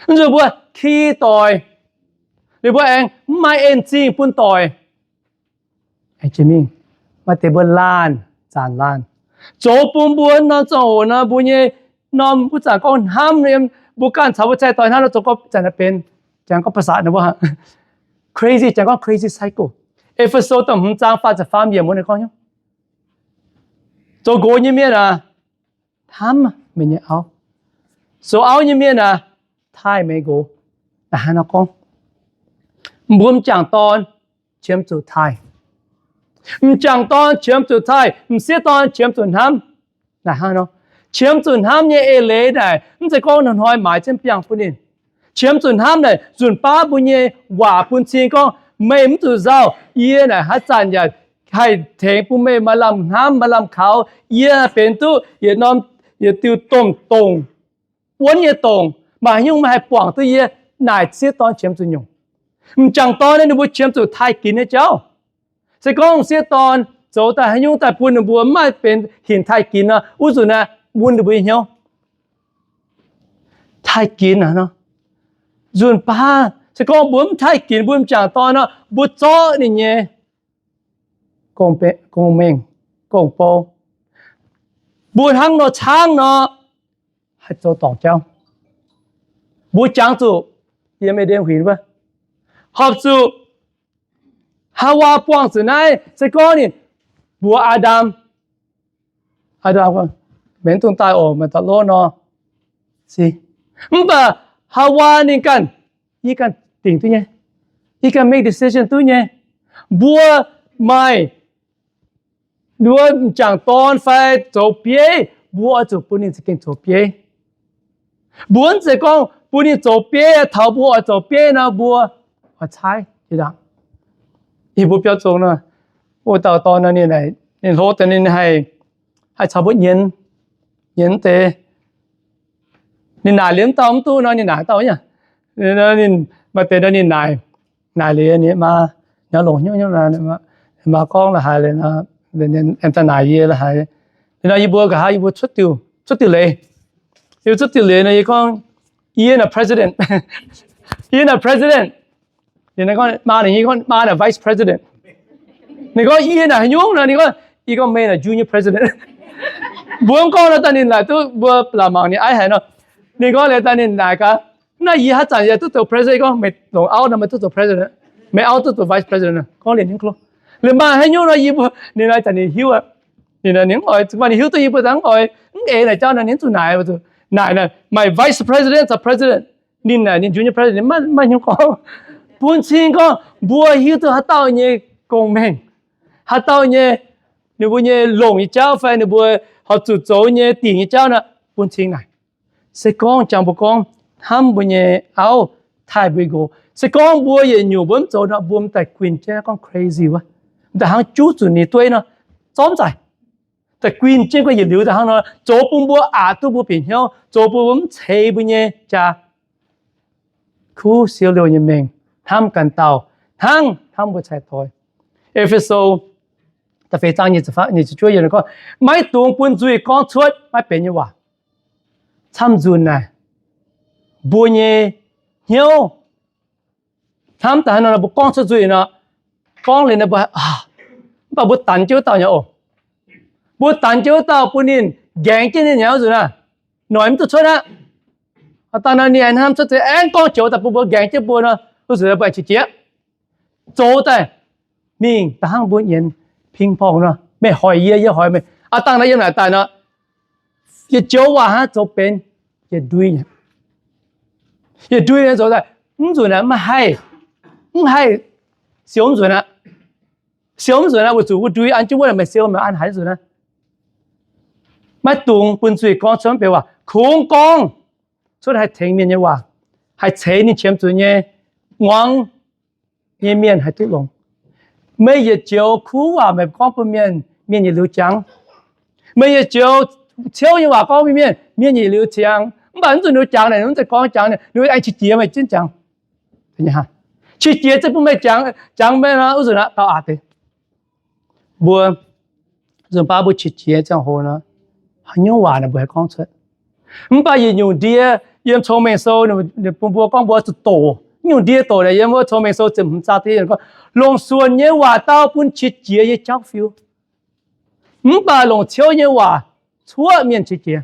nzunc mbuo ki doic, ninh mbuo aengx mv maaih en-zingh bun doic. Aengx jiex mingh, maaih deix mbuo laanh, zanc laanh, zoux bun mbuo norm ziangh hoc nor, mbuo nyei norm wuov zanc gorngv hnamv, mbuo ganh caux mbuo cai-doix hnamv nor, zoux gorngv zanc naaiv benx, jangx gorngv ภาษา naaiv mbuo crazy, jangx gorngv crazy cycle. E^fe^so da'hmz zaang faah ziepc faam yiemc wuov ninh gorngv nyei, zoux nqox nyei mienh aac, hnamv meih nyei auv. Zoux auv nyei mienh aac, taaih meih nqox. Naaiv hnangv nor gorngv, mbuo m'jangc dorn qiemx zuqc taaih. M'jangc dorn qiemx zuqc taaih, m'sieqv dorn qiemx zuqc hnamv. Naaiv hnangv nor, qiemx zuqc hnamv nyei eix leiz naaic, mv zeiz gorngv hnoi-hnoi maaiz jienv biangh bun ninh. Qiemx zuqc hnamv naaic, nzunc baav mbuo nyei waac bun cing gorngv, meih mv zuqc nzauh, yie naaic haaix zanc yaac haih tengx bun meih maaih lamh hnamv, maaih lamh kaux. Yie benx duqv yietc norm, yietc diuh domh dongc, wuonv nyei dongc, maaih haaix nyungc meih haih buangh duqv yie? Naaic sieqv dorn qiemx zuqc nyungc. M'jangc dorn naaiv ninh mbuo qiemx zuqc taaih ginx nyei jauv. Se gorngv sieqv dorn zoux daaih haaix nyungc daaih bun ninh mbuo mv maaih benx hinc taaih ginx nor, wuov nzunc naaiv mun ninh mbuo nyei hnyouv. Taaih ginx aqv nor, nzunc baav se gorngv mbuo mv taaih ginx mbuo m'jangc dorn nor, mbuo zorqv ninh nyei gong-mengh, gong-bou, mbuo hnangv nor caangv nor, haih zoux dorngc jauv. Mbuo jangx zuqc yiem E^nden Huingx wuov, horpc zuqc Haawaa buangh zuqc naaiv, se gorngv ninh mbuox Aa^ndam, Aa^ndam, meih mv dungx daaih oc, meih daaih lov nor. Mv baac Haawaa ninh ganh, yie ganh dingc duqv nyei. Yie ganh make decision duqv nyei. Mbuo maaih nduov m'jangc dorn fai zoux bieiv, mbuo oix zuqc bun ninh za'gengh zoux bieiv. Mbuo mv zeiz gorngv bun ninh zoux bieiv, taux mbuo oix zoux bieiv nor mbuo oix caaiv. Ih mbuo biauv zong nor, wuov dauh dorn nor ninh, ninh hlo daaih ninh haih caux mbuo nyienz, nyienz deix. Ninh naaic liuz mv dauh mv duqv nor ninh naaic dauh nyei. Ninh maaih deix nor ninh naaic, naaic liuz ninh maa, nyav longc hnyouv, maa gorngv la'haaix, aengx daaih naaic yie la'haaix. Nor yie mbuo nqa'haav yie mbuo cuotv diuh leiz, yie cuotv diuh leiz nor yie gorngv, yie naaic president, yie naaic president. Ninh gorngv maa, ninh gorngv maa naaic vice president. Ninh gorngv yie naaic haaix nyungc nor, ninh gorngv yie gorngv meih naaic junior president. Mbuo mv gorngv nor daaih ninh naaic duqv mbuo la'mangc ninh aiv haic nor. Ninh gorngv liuz daaih ninh naaic gaax, naaiv yie haaix zanc yaac duqv zoux president, gorngv meih longc auv nor meih duqv zoux president, meih auv duqv zoux vice president. Gorngv liuz ninh klo, liuz maaih haaix nyungc nor yie mbuo, ninh naaic zanc ninh hiuv aqv. Ninh mv oix, ninh hiuv duqv yie mbuo dangh mv oix, mv eix naaic jauv nor ninh zuqc naaic, naaic naaic maaih vice president caux president. Ninh naaic ninh junior president, ninh maiv hnyouv gorngv. Bun cing gorngv mbuo hiuv duqv haaix dauh nyei gong-mengh, haaix dauh nyei, ninh mbuo nyei longc nyei jauv fai ninh mbuo horpc zuqc zoux nyei dingc nyei jauv nor, bun cing naaic. Se gorngv jangx mbuo gorngv hnamv mbuo nyei auv, taaih mbuo nyei nqox, se gorngv mbuo yietc nyungc mbuo mv zoux nor, mbuo m'daaih guinh jienv gorngv crazy wuov, m'daaih hnangv juv zuqc ninh dueiv nor, zormv zaaic. Daaih guinh jienv gorngv yietc liuz daaih hnangv nor, zoux bun mbuo aqc duqv mbuo bieqc hnyouv, zoux bun mbuo mv ceix mbuo nyei jaax. Kuv siou liouh nyei mengh, hnamv ganh dauh hnangv hnamv mbuo cai-doix. E^fe^so da'feix zaang nyic ziepc juov yiemc gorngv, maiv dungx bun nzuih gorngv cuotv maiv benx nyei waac. Camv nzunc naaic, mbuo nyei hnyouv hnamv daaih hnangv nor, mbuo gorngv cuotv nzuih nor, gorngv liuz nor mbuo, mv baac mbuo danx jienv wuov dauh nyei oc. Mbuo danx jienv wuov dauh bun ninh nqaengx jienv ninh nyei wuov nzunc naaic, noic mv duqv cuotv aqv. Aa dangh nor ninh aengx hnamv cuotv, aengx gorngv joux daaih bun mbuo nqaengx jienv mbuo nor, wuov nzunc mbuo aengx qiex jiez. Zoux daaih mingh da'hnangv mbuo nyienz ping-pong nor, meih hoic yie, yie hoic meih. Aa dangh nor yiem naaic daaih nor, yietc joux waac hnangv zoux benx yietc ndui nyei. Yietc ndui nyei zoux daaih, mv nzunc aeqv, maiv haih, mv haih siou mv nzunc aqv. Siou mv nzunc aqv, weic zuqc wuov ndui an jienv wuov, meih siou meih an haaix nzunc aqv. Maiv dungx bun zuiz gorngv cuotv mv benx waac. Kungx gorngv cuotv haih tengx mienh nyei waac, haih ceix ninh qiemx zuqc nyei muangx nyei mienh haih duqv longx. Meih yietc joux kuv waac meih gorngv bun mienh, mienh yietc liuz jangx. Meih yietc joux ciouv nyei waac gorngv bun mienh, mienh yietc liuz ziangx. Mv baac mv zuqc ninh jangx naaic, mv zeiz gorngv jangx, ninh aengx qiex jiez meih jienv jangx. Qiex jiez zengv bun meih jangx, jangx meih nor, wuov nzunc aqv, gauh aqc deix. Mbuo nzunc baav mbuo qiex jiez ziangh hoc nor, haaix nyungc waac naaic mbuo haih gorngv cuotv. Mv baac yietc nyungc ndie yiem Cong-Mengh Sou, ninh bun mbuo gorngv mbuo zuqc doqc. Nyungc ndie doqc naaic yiem wuov Cong-Mengh Sou ziepc hmz zaang deix gorngv, longc suonc nyei waac dau bun qiex jiez nyei jauv fiu. Mv baac longc ciouv nyei waac cuoqv mienh qiex jiez.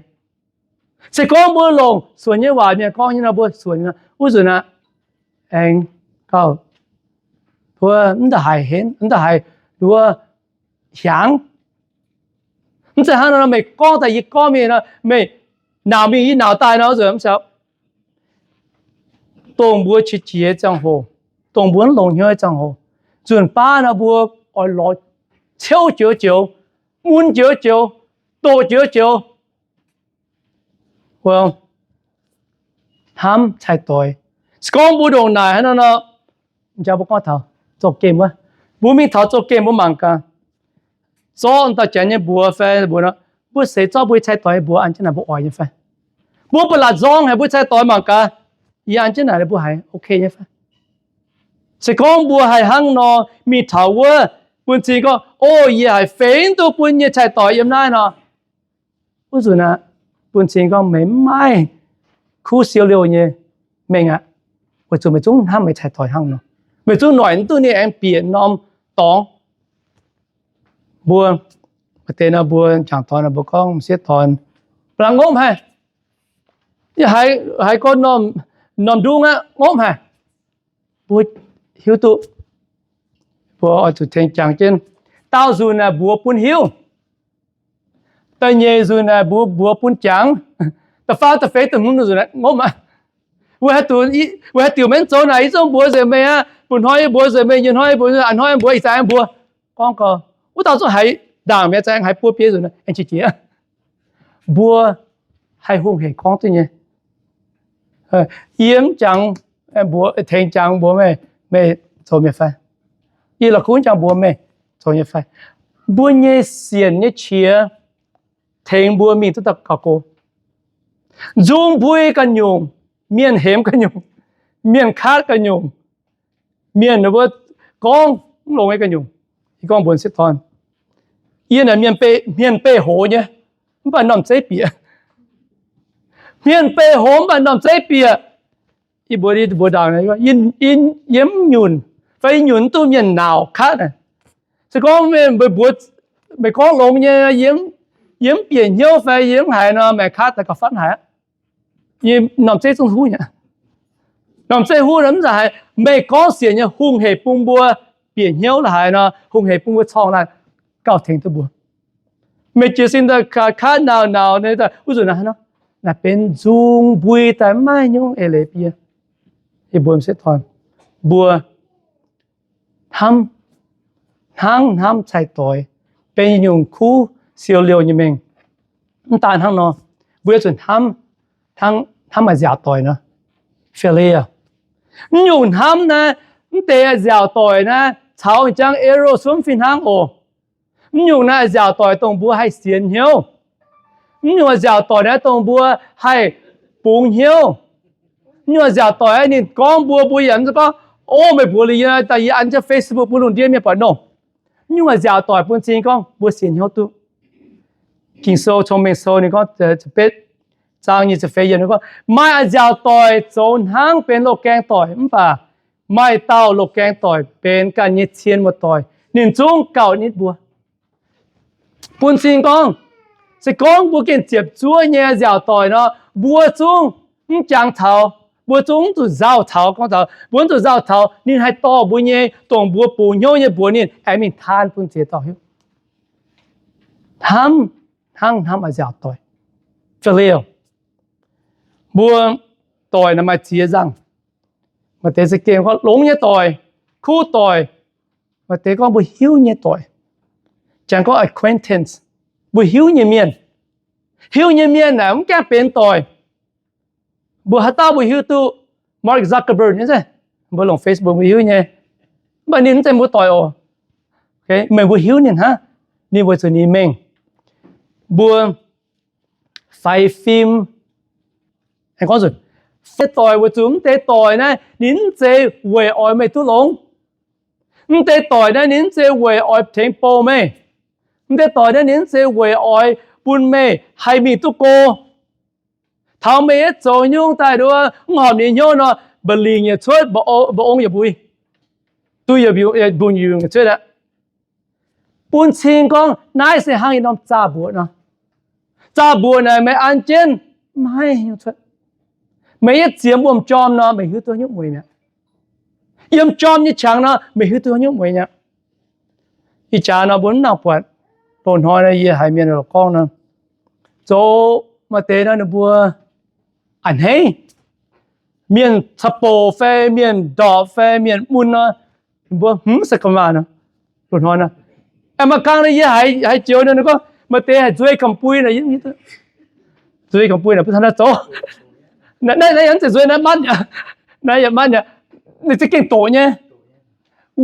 Se gorngv mbuo longc suonc nyei waac, mienh gorngv nyei nor mbuo suonc, wuov nzunc aqv, aengx gauh mbuo mv da'haiz henv, mv da'haiz nduov hiaangx. Mv zeiz hnangv nor, meih gorngv daaih yie gorngv mingh nor, meih naauc mingh yie naauc daaih nor, nzunc mv siaauc. Dongh mbuo qiex jiez ziangh hoc, dongh mbuo mv longx hnyouv ziangh hoc, nzunc baav nor mbuo oix lorz ciouv joux joux, mun joux joux, doqc joux joux. Well, hnamv cai-doix. Se gorngv mbuo ndongc naaic hnangv nor, jang mbuo gorngv taux zorqv gemh wuov, mbuo mingh taux zorqv gemh mbuo mangc gaax, zorqv dauh janx nyei mbuox fai mbuox nor, mbuo seix zorqv mbuo cai-doix nyei mbuox an jienv naaic mbuo oix nyei fai? Mbuo ba'laqc nzorng haic mbuo cai-doix mangc gaax, yie an jienv naaic mbuo haiz ok nyei fai? Se gorngv mbuo haih hnangv nor mingh taux wuov, bun cing gorngv, o, yie haiz feix duqv bun nyei cai-doix yiem naaiv nor, wuov nzunc aqv, bun cing gorngv meih mv maaih kuv siou liouh nyei mengh aqv. Weic zuqc meih zungv hnamv meih cai-doix hnangv nor, meih zungv noic mv duqv ninh aengx bieqc norm dorngx. Mbuo maaih deix nor mbuo jangc doic nor mbuo gorngv m'sieqv doic, ba'laqc ngopv haic, yie haiz gorngv norm ndung aqv, ngopv haic. Mbuo hiuv duqv, mbuo oix zuqc tengx jangx jienv. Daauh nzunc naaic mbuox bun hiuv. Da'nyeic nzunc naaic mbuox, mbuox bun jangx. Da'faam da'feix da'hmz nzunc ngopv aqv. Weic haaix diuc maiv zoux naaic? Yie zungv mbuox nzengc meih aqv. Mbu'hnoi yie mbuox nzengc meih, nyei hnoi yie mbuox, a'hnoi yie mbuox, ih zanc yie mbuox. Gorngv gau, wuov dauh zungv haiz ndaangc mi'aqv, za'gengh haiz buo biei nzunc aengx qiex jiez. Mbuo haih hungh hec gorngv duqv nyei. Yie mv jangx, mbuox tengx jangx mbuox meih, meih zoux nyei fai? Yie la'kuqv jangx mbuox meih zoux nyei fai? Mbuo nyei sienc nyei qiex tengx mbuo mingh duqv daux gaux go. Nzung mbui ganh nyungc, mienh hemx ganh nyungc, mienh katv ganh nyungc, mienh mbuo gorngv mv longx nyei ganh nyungc. Yie gorngv mbuox sieqv dorn, yie naaic mienh beiv hoz nyei, mv baac m'normh zeiv bieqc. Mienh beiv hoz mv baac m'normh zeiv bieqc. Yie mbuox, mbuox ndaangc, yie mv nyunc fai yie nyunc mv duqv mienh naauc katv. Se gorngv meih mbuox, meih gorngv longx nyei, yie mv bieqc hnyouv fai yie mv haiz nor, meih katv daaih gauh fatv haic. Yie m'normh zeiv zungv huv nyei. M'normh zeiv huv nor mv zaqc haiz meih gorngv sienx nyei hungh hec bun mbuo bieqc hnyouv la'haic nor, hungh hec bun mbuo corng naaic gauh tengx duqv mbuo. Meih jiez sin daaih katv naauc naauc, wuov nzunc naaic benx nzung mbui daaih maiv nyungc eix leiz bun yie. Yie mbuox sieqv dorn, mbuo hnamv, hnangv hnamv cai-doix benx yietc nyungc kuv siou liouh nyei mengh. Mv daan hnangv nor, mbuo zuqc hnamv, hnamv maaih nziaauc doic nor, philia. Mv nyungc hnamv naaiv, mv deix nziaauc doic naaiv caux jangx arrow cuotv fih hnangv oc. Mv nyungc naaiv nziaauc doic dongh mbuo haih sienx hnyouv. Mv nyungc nziaauc doic naaiv dongh mbuo haih bungx hnyouv. Mv nyungc nziaauc doic ninh gorngv mbuo, mbuo yaac mv gorngv, o, meih mbuox liuz yie, daaih yie an jienv Facebook bun lungh ndiev mienh buatc nor. Mv nyungc nziaauc doic bun cing gorngv mbuo sienx hnyouv duqv. Ging-Sou, Cong-Mengh Sou ninh gorngv, betv zaang nyic ziepc feix yiemc gorngv, maaih nziaauc doic zoux hnangv benx loz-gaeng doic, mv baac maaih dauh loz-gaeng doic benx ganh nyei cien muoz-doic, ninh zungv gauh nitv mbuo. Bun cing gorngv, se gorngv mbuo gengh ziepc zuoqv nyei nziaauc doic nor, mbuo zungv mv jangx taux, mbuo zungv mv zuqc nzauh taux, gorngv taux mbuo mv zuqc nzauh taux ninh haih dorh mbuo nyei, dongh mbuo bungx hnyouv nyei mbuox ninh aengx mingh taan bun ziex dauh hiuv. Hnamv, hnangv hnamv maaih nziaauc doic. Philia. Mbuo doic naaiv maaih ziex nzangc. Maaih deix za'gengh gorngv longx nyei doic, kuv doic. Maaih deix gorngv mbuo hiuv nyei doic. Jangx gorngv acquaintance, mbuo hiuv nyei mienh. Hiuv nyei mienh naaic mv gaengh benx doic. Mbuo haaix dauh mbuo hiuv duqv Mark Zuckerberg nyei, mbuo longc Facebook mbuo hiuv nyei, mv baac ninh mv zeiz mbuo doic oc. Meih mbuo hiuv ninh hnangv, ninh weic zuqc ninh mengh. Mbuo faix fim, gorngv zuqc faix doic weic zuqc mv deix doic naaiv ninh mv zeiz weic oix meih duqv longx. Mv deix doic naaiv ninh mv zeiz weic oix tengx bou meih. Mv deix doic naaiv ninh mv zeiz weic oix bun meih haih mingh duqv go. Taux meih yietv zoux nyungc daaih nduov mv horpc ninh hnyouv nor, mba'lingc yietc cuotv, mba'ong yietc mbui, duih yietc mbiungc yietc cuotv aqv. Bun cing gorngv naaiv se hnangv yietc norm zaah mbuoqc nor. Zaah mbuoqc naaic meih an jienv maiv hiuv cuotv. Meih yietv ziemx wuom-jorm nor meih hiuv duqv nyungc mueiz mi'aqv. Yiem jorm nyei qangx nor meih hiuv duqv nyungc mueiz mi'aqv. Ih jaax nor mbuo mv nangc buatc, loz-hnoi nor yie haiz mienh gorngv nor, zoux maaih deix nor ninh mbuo a'hneiv, mienh caqv-bouc fai mienh ndorpc fai mienh mun nor, ninh mbuo hmz se ga'maah nor. Loz-hnoi nor, aengx mangc gaax nor yie haiz joux nor ninh gorngv maaih deix haiz nzueih ganh bui nor, nzueih ganh bui naaic butv taux naaiv zoux. Naaiv yaac mv zeiz nzueih, naaiv matv, naaiv yaac matv aqv. Ninh za'gengh doqc nyei.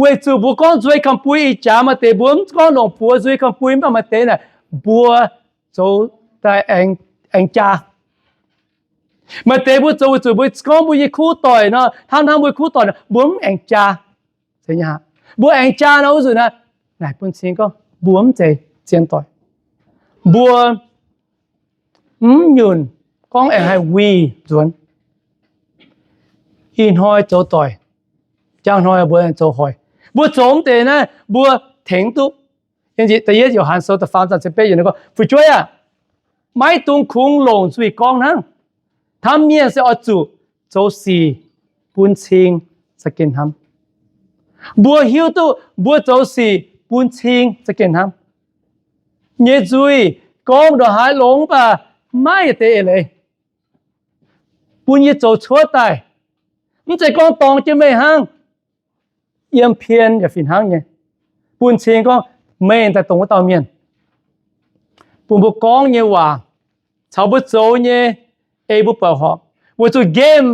Weic zuqc mbuo gorngv nzueih ganh bui ih jaax maaih deix mbuo mv gorngv longc buoz nzueih ganh bui, mv baac maaih deix naaic mbuo zoux daaih aengx jaa. Maaih deix mbuo zoux weic zuqc mbuo gorngv mbuo nyei kuv doic nor, hnangv hnangv mbuo nyei kuv doic nor, mbuo mv aengx jaa. Mbuo aengx jaa nor wuov nzunc naaic, naaic bun cing gorngv mbuo mv zeiz zien doic. Mbuo mv nyunc gorngv aengx haih wuih nzuonx. Ih hnoi zoux doic, jangx hnoi mbuo aengx zoux hoic. Mbuo zoux mv deix naaiv mbuo tengx duqv. Da'yietv Yo^han Sou da'faam zaang ziepc betv yiemc gorngv, fu'jueiv aah, maiv dungx kungx longc nzuih gorngv hnangv. Hnamv mienh se oix zuqc zoux sic bun cing za'gengh hnamv. Mbuo hiuv duqv mbuo zoux sic bun cing za'gengh hnamv. Nyei nzuih gorngv ndongc haaix longx mv baac maiv yietc deix eix leiz. bun yie zoux cuotv daaih. Mv zeiz gorngv dorng jienv meih hnangv, yiem pien yaac fih hnangv nyei, bun cing gorngv meih daaih dongh wuov dauh mienh. Bun mbuo gorngv nyei waac caux mbuo zoux nyei ei mbuo buatc horpc, weic zuqc nqemh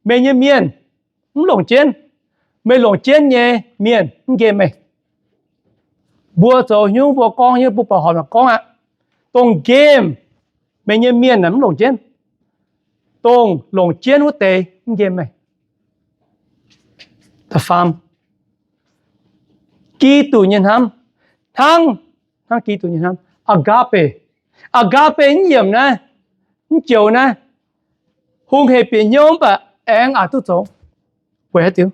meih nyei mienh mv longc jienv. Meih longc jienv nyei mienh mv nqemh meih. Mbuo zoux hnyouv, mbuo gorngv hnyouv, mbuo buatc horpc gorngv aqv. Dongh nqemh meih nyei mienh mv longc jienv. Dongh longc jienv wuov deix mv nqemh meih. Da'faam, Giduc nyei hnamv. Hnangv, hnangv Giduc nyei hnamv, agape. Agape mv yiemc naaiv, mv joux naaiv, hungh hec bieqc hnyouv mv baac aengx aqc duqv zoux. Weic haaix diuc?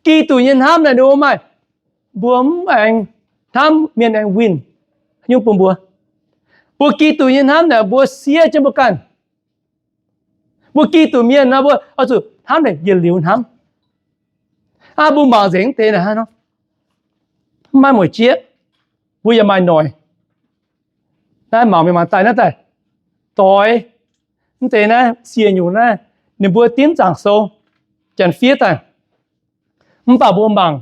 Giduc nyei hnamv naaic ninh mbuo maaih, mbuo mv aengx hnamv mienh aengx winh nyungc bun mbuo. Mbuo Giduc nyei hnamv naaic mbuo siev jienv mbuo ganh. Mbuo Giduc mienh nor mbuo oix zuqc hnamv naaic yietc liuz hnamv. Aav, mbuo mangc nzengc mv deix naaic hnangv nor, mv maaih mueic jieqv, mbuo yaac maaih noic. Naaiv mangc mingh mangc daaih naaiv daaih doix, mv deix naaiv siec nyungc naaiv, ninh mbuo dimv zaangc sou, janx fiev daaih. Mv baac mbuo mangc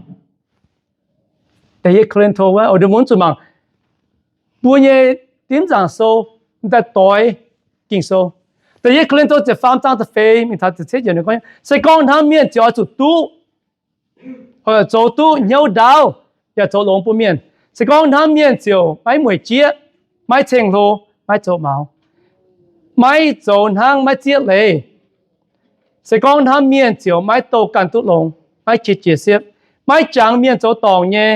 da'yietv Ko^lin^to wuov, o, mbuo mv zuqc mangc mbuo nyei dimv zaangc sou, daaih doix Ging-Sou. Da'yietv Ko^lin^to ziepc faam zaang da'feix mingh taux da'cietv yiemc ninh gorngv, se gorngv hnamv mienh ziouc oix zuqc duqv, zoux duqv hnyouv ndaauv yaac zoux longx bun mienh. Se gorngv hnamv mienh ziouc maiv mueic jieqv, maiv ceng-hlo, maiv zoux maux, maiv zoux hnangv maiv zieqv leiz. Se gorngv hnamv mienh ziouc maiv douh ganh duqv longx, maiv qiex jiez siepv, maiv jangx mienh zoux dorngc nyei.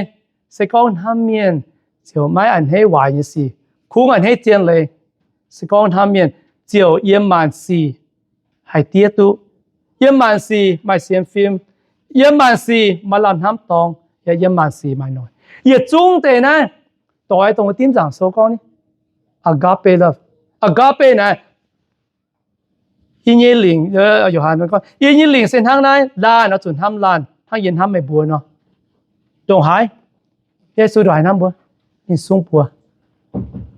Se gorngv hnamv mienh ziouc maiv a'hneiv waaic nyei sic, kungx a'hneiv zien leiz. Se gorngv hnamv mienh ziouc yiem maanc sic haih diev duqv, yiem maanc sic maaih sienx fim, yiem maanc sic maaih lamh hnamv dorngx, yaac yiem maanc sic maaih noic. Yietc zungv deix naaiv doix dongh dimv zaangc sou gorngv ni, agape love. Agape naaic, yie nyei lingc, Yo^han gorngv, yie nyei lingc se hnangv naaiv, laanh oix zuqc hnamv laanh hnangv yie hnamv meih mbuo nor. Ndongc haaix? Yesu ndongc haaix hnamv mbuo? Ninh sung buoz.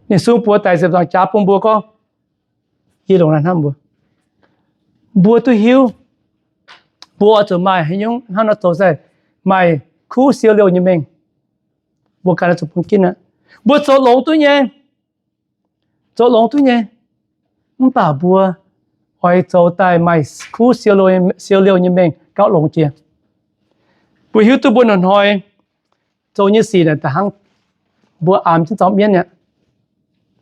Ninh sung buoz daic ziepc nzaangc jaax bun mbuo gorngv, yie longc naaiv hnamv mbuo. Mbuo duqv hiuv, mbuo oix zuqc maaih haaix nyungc hnangv nor zoux se maaih kuv siou liouh nyei mengh. Mbuo ganh oix zuqc bun ginv aqv. Mbuo zoux longx duqv nyei, zoux longx duqv nyei, mv baac mbuo oix zoux daaih maaih kuv siou liouh nyei mengh gauh longx jiex. Mbuo hiuv duqv mbuo hnoi-hnoi zoux nyei sic naaic da'hnangv mbuo aamx jienv zaux mienv aqv.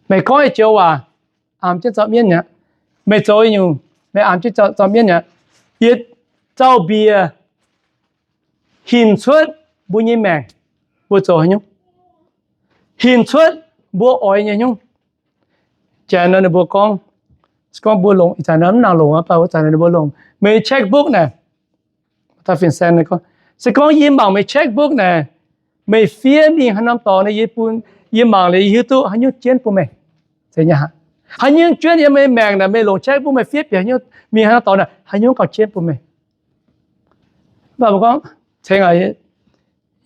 Meih gorngv nyei joux waac aamx jienv zaux mienv aqv. Meih zoux nyungc meih aamx jienv zaux mienv aqv. Yietc zaux-mbiec hinc cuotv mbuo nyei maengc, mbuo zoux haaix nyungc? Hinc cuotv mbuo oix nyei hnyouv. Janx nor ninh mbuo gorngv, gorngv mbuo longc, ih zanc nor mv nangc longc aqv, baac wuov zanc nor ninh mbuo longc meih checkbook naaic. Fin-saeng gorngv, se gorngv yie mangc meih checkbook naaic, meih fiev mingh haaix norm dorngx naaic, yie bun, yie mangc liuz yie hiuv duqv haaix nyungc jienv bun meih. Haaix nyungc jienv yiem meih maengc naaic, meih longc checkbook meih fiev bieqc haaix nyungc mingh haaix norm dorngx naaic, haaix nyungc gauh jienv bun meih. Mv baac mbuo gorngv, ceng aqv,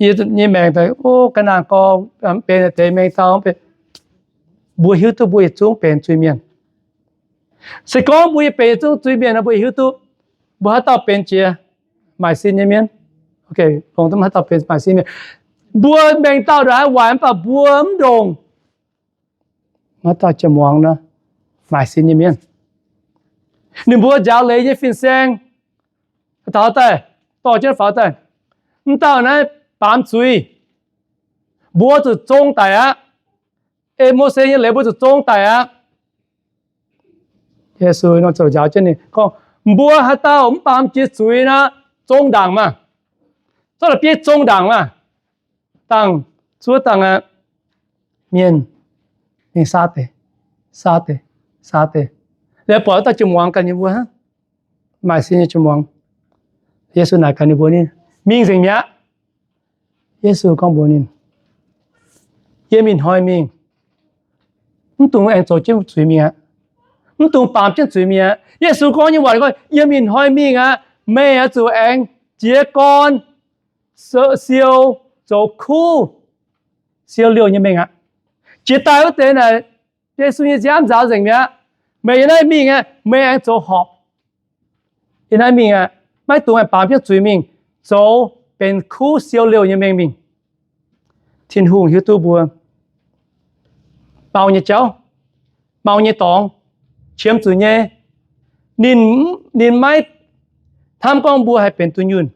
yie nyei maengc daaih, o, ga'naaiv gorx, mv benx deix mengh dauh, mbuo hiuv duqv mbuo yietc zungv benx zuiz-mienh. Se gorngv mbuo yie benx yietc zungv zuiz-mienh nor, mbuo hiuv duqv mbuo haaix dauh benx jiex maaic sin nyei mienh. Longc duqv haaix dauh benx maaic sin mienh. Mbuo mengh dauh ndongc haaix waaic mv baac mbuo mv ndongc haaix dauh jiex muangx nor, maaic sin nyei mienh. Ninh mbuo njaaux leiz nyei fin-saeng taux daaih, dorh jienv faaux daaih, mv dauh naaiv baamz zuiz, mbuo zuqc zong daic aqv. Ei Mose nyei leiz mbuo zuqc zong daic aqv. Yesu nor ziouc njaaux jienv ninh gorngv, mbuo haaix dauh mv baamz jiex zuiz nor, zong ndaangc maah! Zorqv la'bieiv zong ndaangc maah! Dangh zuov dangh aqv. Mienh mingh saa deix, saa deix, saa deix. Liuz buatc wuov dauh jiex muangx ganh nyei mbuo, maaic sin nyei jiex muangx. Yesu naaic gaax ninh mbuo, ninh, mingh nzengc mi'aqv. Yesu gorngv mbuox ninh, yiem ih hnoi mingh, mv dungx aengx zoux jienv zuiz mingh aqv. Mv dungx baamz jienv zuiz mingh aqv. Yesu gorngv nyei waac gorngv, yiem ih hnoi mingh aqv, meih oix zuqc aengx jiez gorn siou, zoux kuv siou liouh nyei mengh aqv. Jiex daaih wuov deix naaic, Yesu nyei nziaamv nzaaux nzengc mi'aqv. Meih yiem naaiv mingh aqv, meih aengx zoux horpc. Yiem naaiv mingh aqv, maiv dungx aengx baamz jienv zuiz mingh, zoux benx kuv siou liouh nyei mengh mingh. Tin-Hungh hiuv duqv mbuo mau nyei jauv, mau nyei dorngx, qiemx zuqc nyei. Ninh, ninh maiv hnamv gorngv mbuo haih benx duqv nyunh,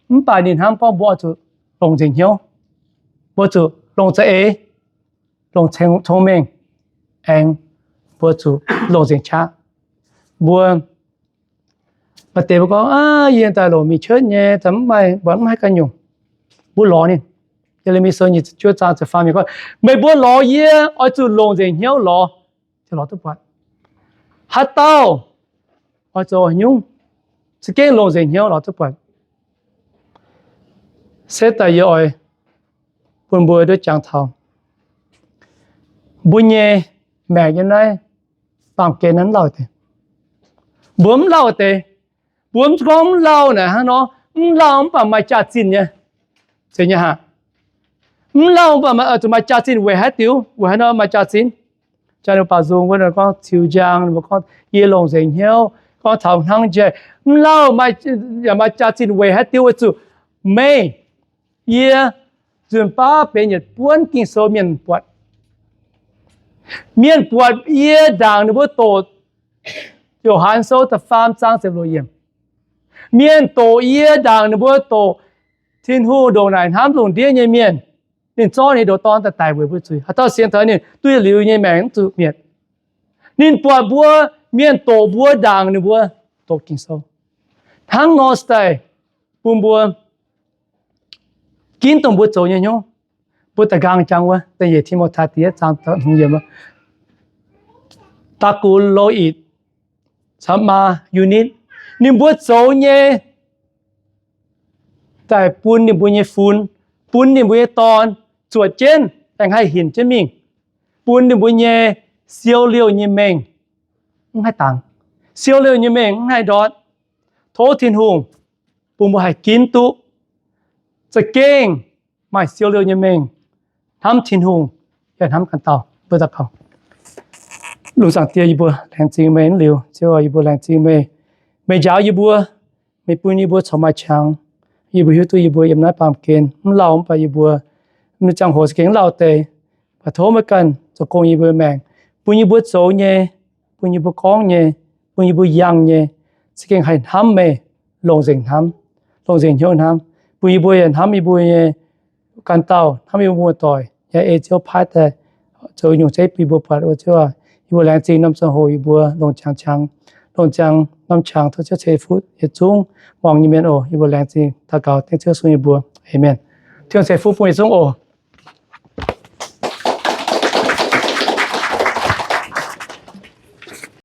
mv baac ninh hnamv gorngv mbuo oix zuqc longc nzengc hnyouv, mbuo zuqc longc za'eix, longc cong-mengh, aengx mbuo zuqc longc nzengc qaqv. Mbuo maaih deix mbuo gorngv, Aav, yie daaih longc mingh cuotv nyei, mv maaih, mbuo mv haih ganh nyungc. Mbuo lorz ninh. Ye^le^mi Sou nyic ziepc juov zaang ziepc faam gorngv, Meih mbuo lorz yie oix zuqc longc nzengc hnyouv lorz, lorz duqv buatc. Haaix dauh oix zoux haaix nyungc, za'gengh longc nzengc hnyouv lorz duqv buatc. Se daaih yie oix bun mbuo duqv jangx taux mbuo nyei maengc yiem naaiv baamh gen naaiv mv lauh deix. Mbuo mv lauh deix. Mbuo mv gorngv mv lauh naaic hnangv nor, mv lauh mv baac maaih jaax-zinh nyei. Zeiz nyei haic. Mv lauh mv baac zuqc maaih jaax-zinh weic haaix diuc? Weic haaix nor maaih jaax-zinh? Jaa^ni Baaux Nzung wuov gorngv ziux njang, mbuo gorngv yie longc nzengc hnyouv, gorngv taux hnangv jai. Mv lauh yaac maaih jaax-zinh weic haaix diuc? Weic zuqc meih, yie, nzunc baav benx yietc buonv Ging-Sou mienh buatc. Mienh buatc yie ndaangc ninh mbuo doqc. Yo^han Sou da'faam zaang ziepc luoqc yiemc. Mienh doqc yie ndaangc ninh mbuo doqc Tin-Hungh ndongc naaic hnamv lungh ndiev nyei mienh. Ninh zorqv ninh ndoqc Dorn daaih daic weic mbuo zuiz. Haaix dauh sienx taux ninh duqv yietc liuz nyei maengc mv zuqc mietc. Ninh buatc mbuo, mienh doqc mbuo ndaangc ninh mbuo doqc Ging-Sou. Hnangv nor se daaih bun mbuo ginv dongh mbuo zoux nyei hnyouv. Mbuo da'nqaang jangx wuov da'nyeic Ti^mo^tai da'yietv zaang da'hmz yiemc, Daqc Gux Lo^itc caux Maa Yu^nitv, ninh mbuo zoux nyei daaih bun ninh mbuo nyei fun, bun ninh mbuo nyei dorn zuotc jienv, aengx haih hinc jienv mingh, bun ninh mbuo nyei siou liouh nyei mengh mv haih dangx, siou liouh nyei mengh mv haih ndortv. Tov Tin-Hungh bun mbuo haih ginv duqv za'gengh maaih siou liouh nyei mengh, hnamv Tin-Hungh yaac hnamv ganh dauh. Mbuo daux gaux. Lungh zaangc Diex, yie mbuo laengz zingh meih. Liuz, Ziouv, yie mbuo laengz zingh meih. Meih njaaux yie mbuo, meih bun yie mbuo corc maaih qangx. Yie mbuo hiuv duqv yie mbuo yiem naaiv baamh gen mv lauh, mv baac yie mbuo mv ziangh hoc za'gengh mv lauh deix. Mv baac tov meih ganh zoux gong yie mbuo maengc, bun yie mbuo zoux nyei, bun yie mbuo gorngv nyei, bun yie mbuo yangh nyei, za'gengh haih hnamv meih, longc nzengc hnamv, longc nzengc hnyouv hnamv, bun yie mbuo yaac hnamv yie mbuo nyei ganh dauh, hnamv yie mbuo muoz-doic, yaac ei Ziouv paaiv daaih zoux nyungc zeiv bun yie mbuo buatc. O Ziouv aac, yie mbuo laengz zingh norm ziangh hoc yie mbuo longc qangx, longc ziangx norm qangx tov Ziouv ceix fuqv yietc zungv muangx nyei mienh oc. Yie mbuo laengz zingh daux gaux dengv Ziouv sung yie mbuo. Aamen. Tin-Hungh ceix fuqv bun yietc zungv oc.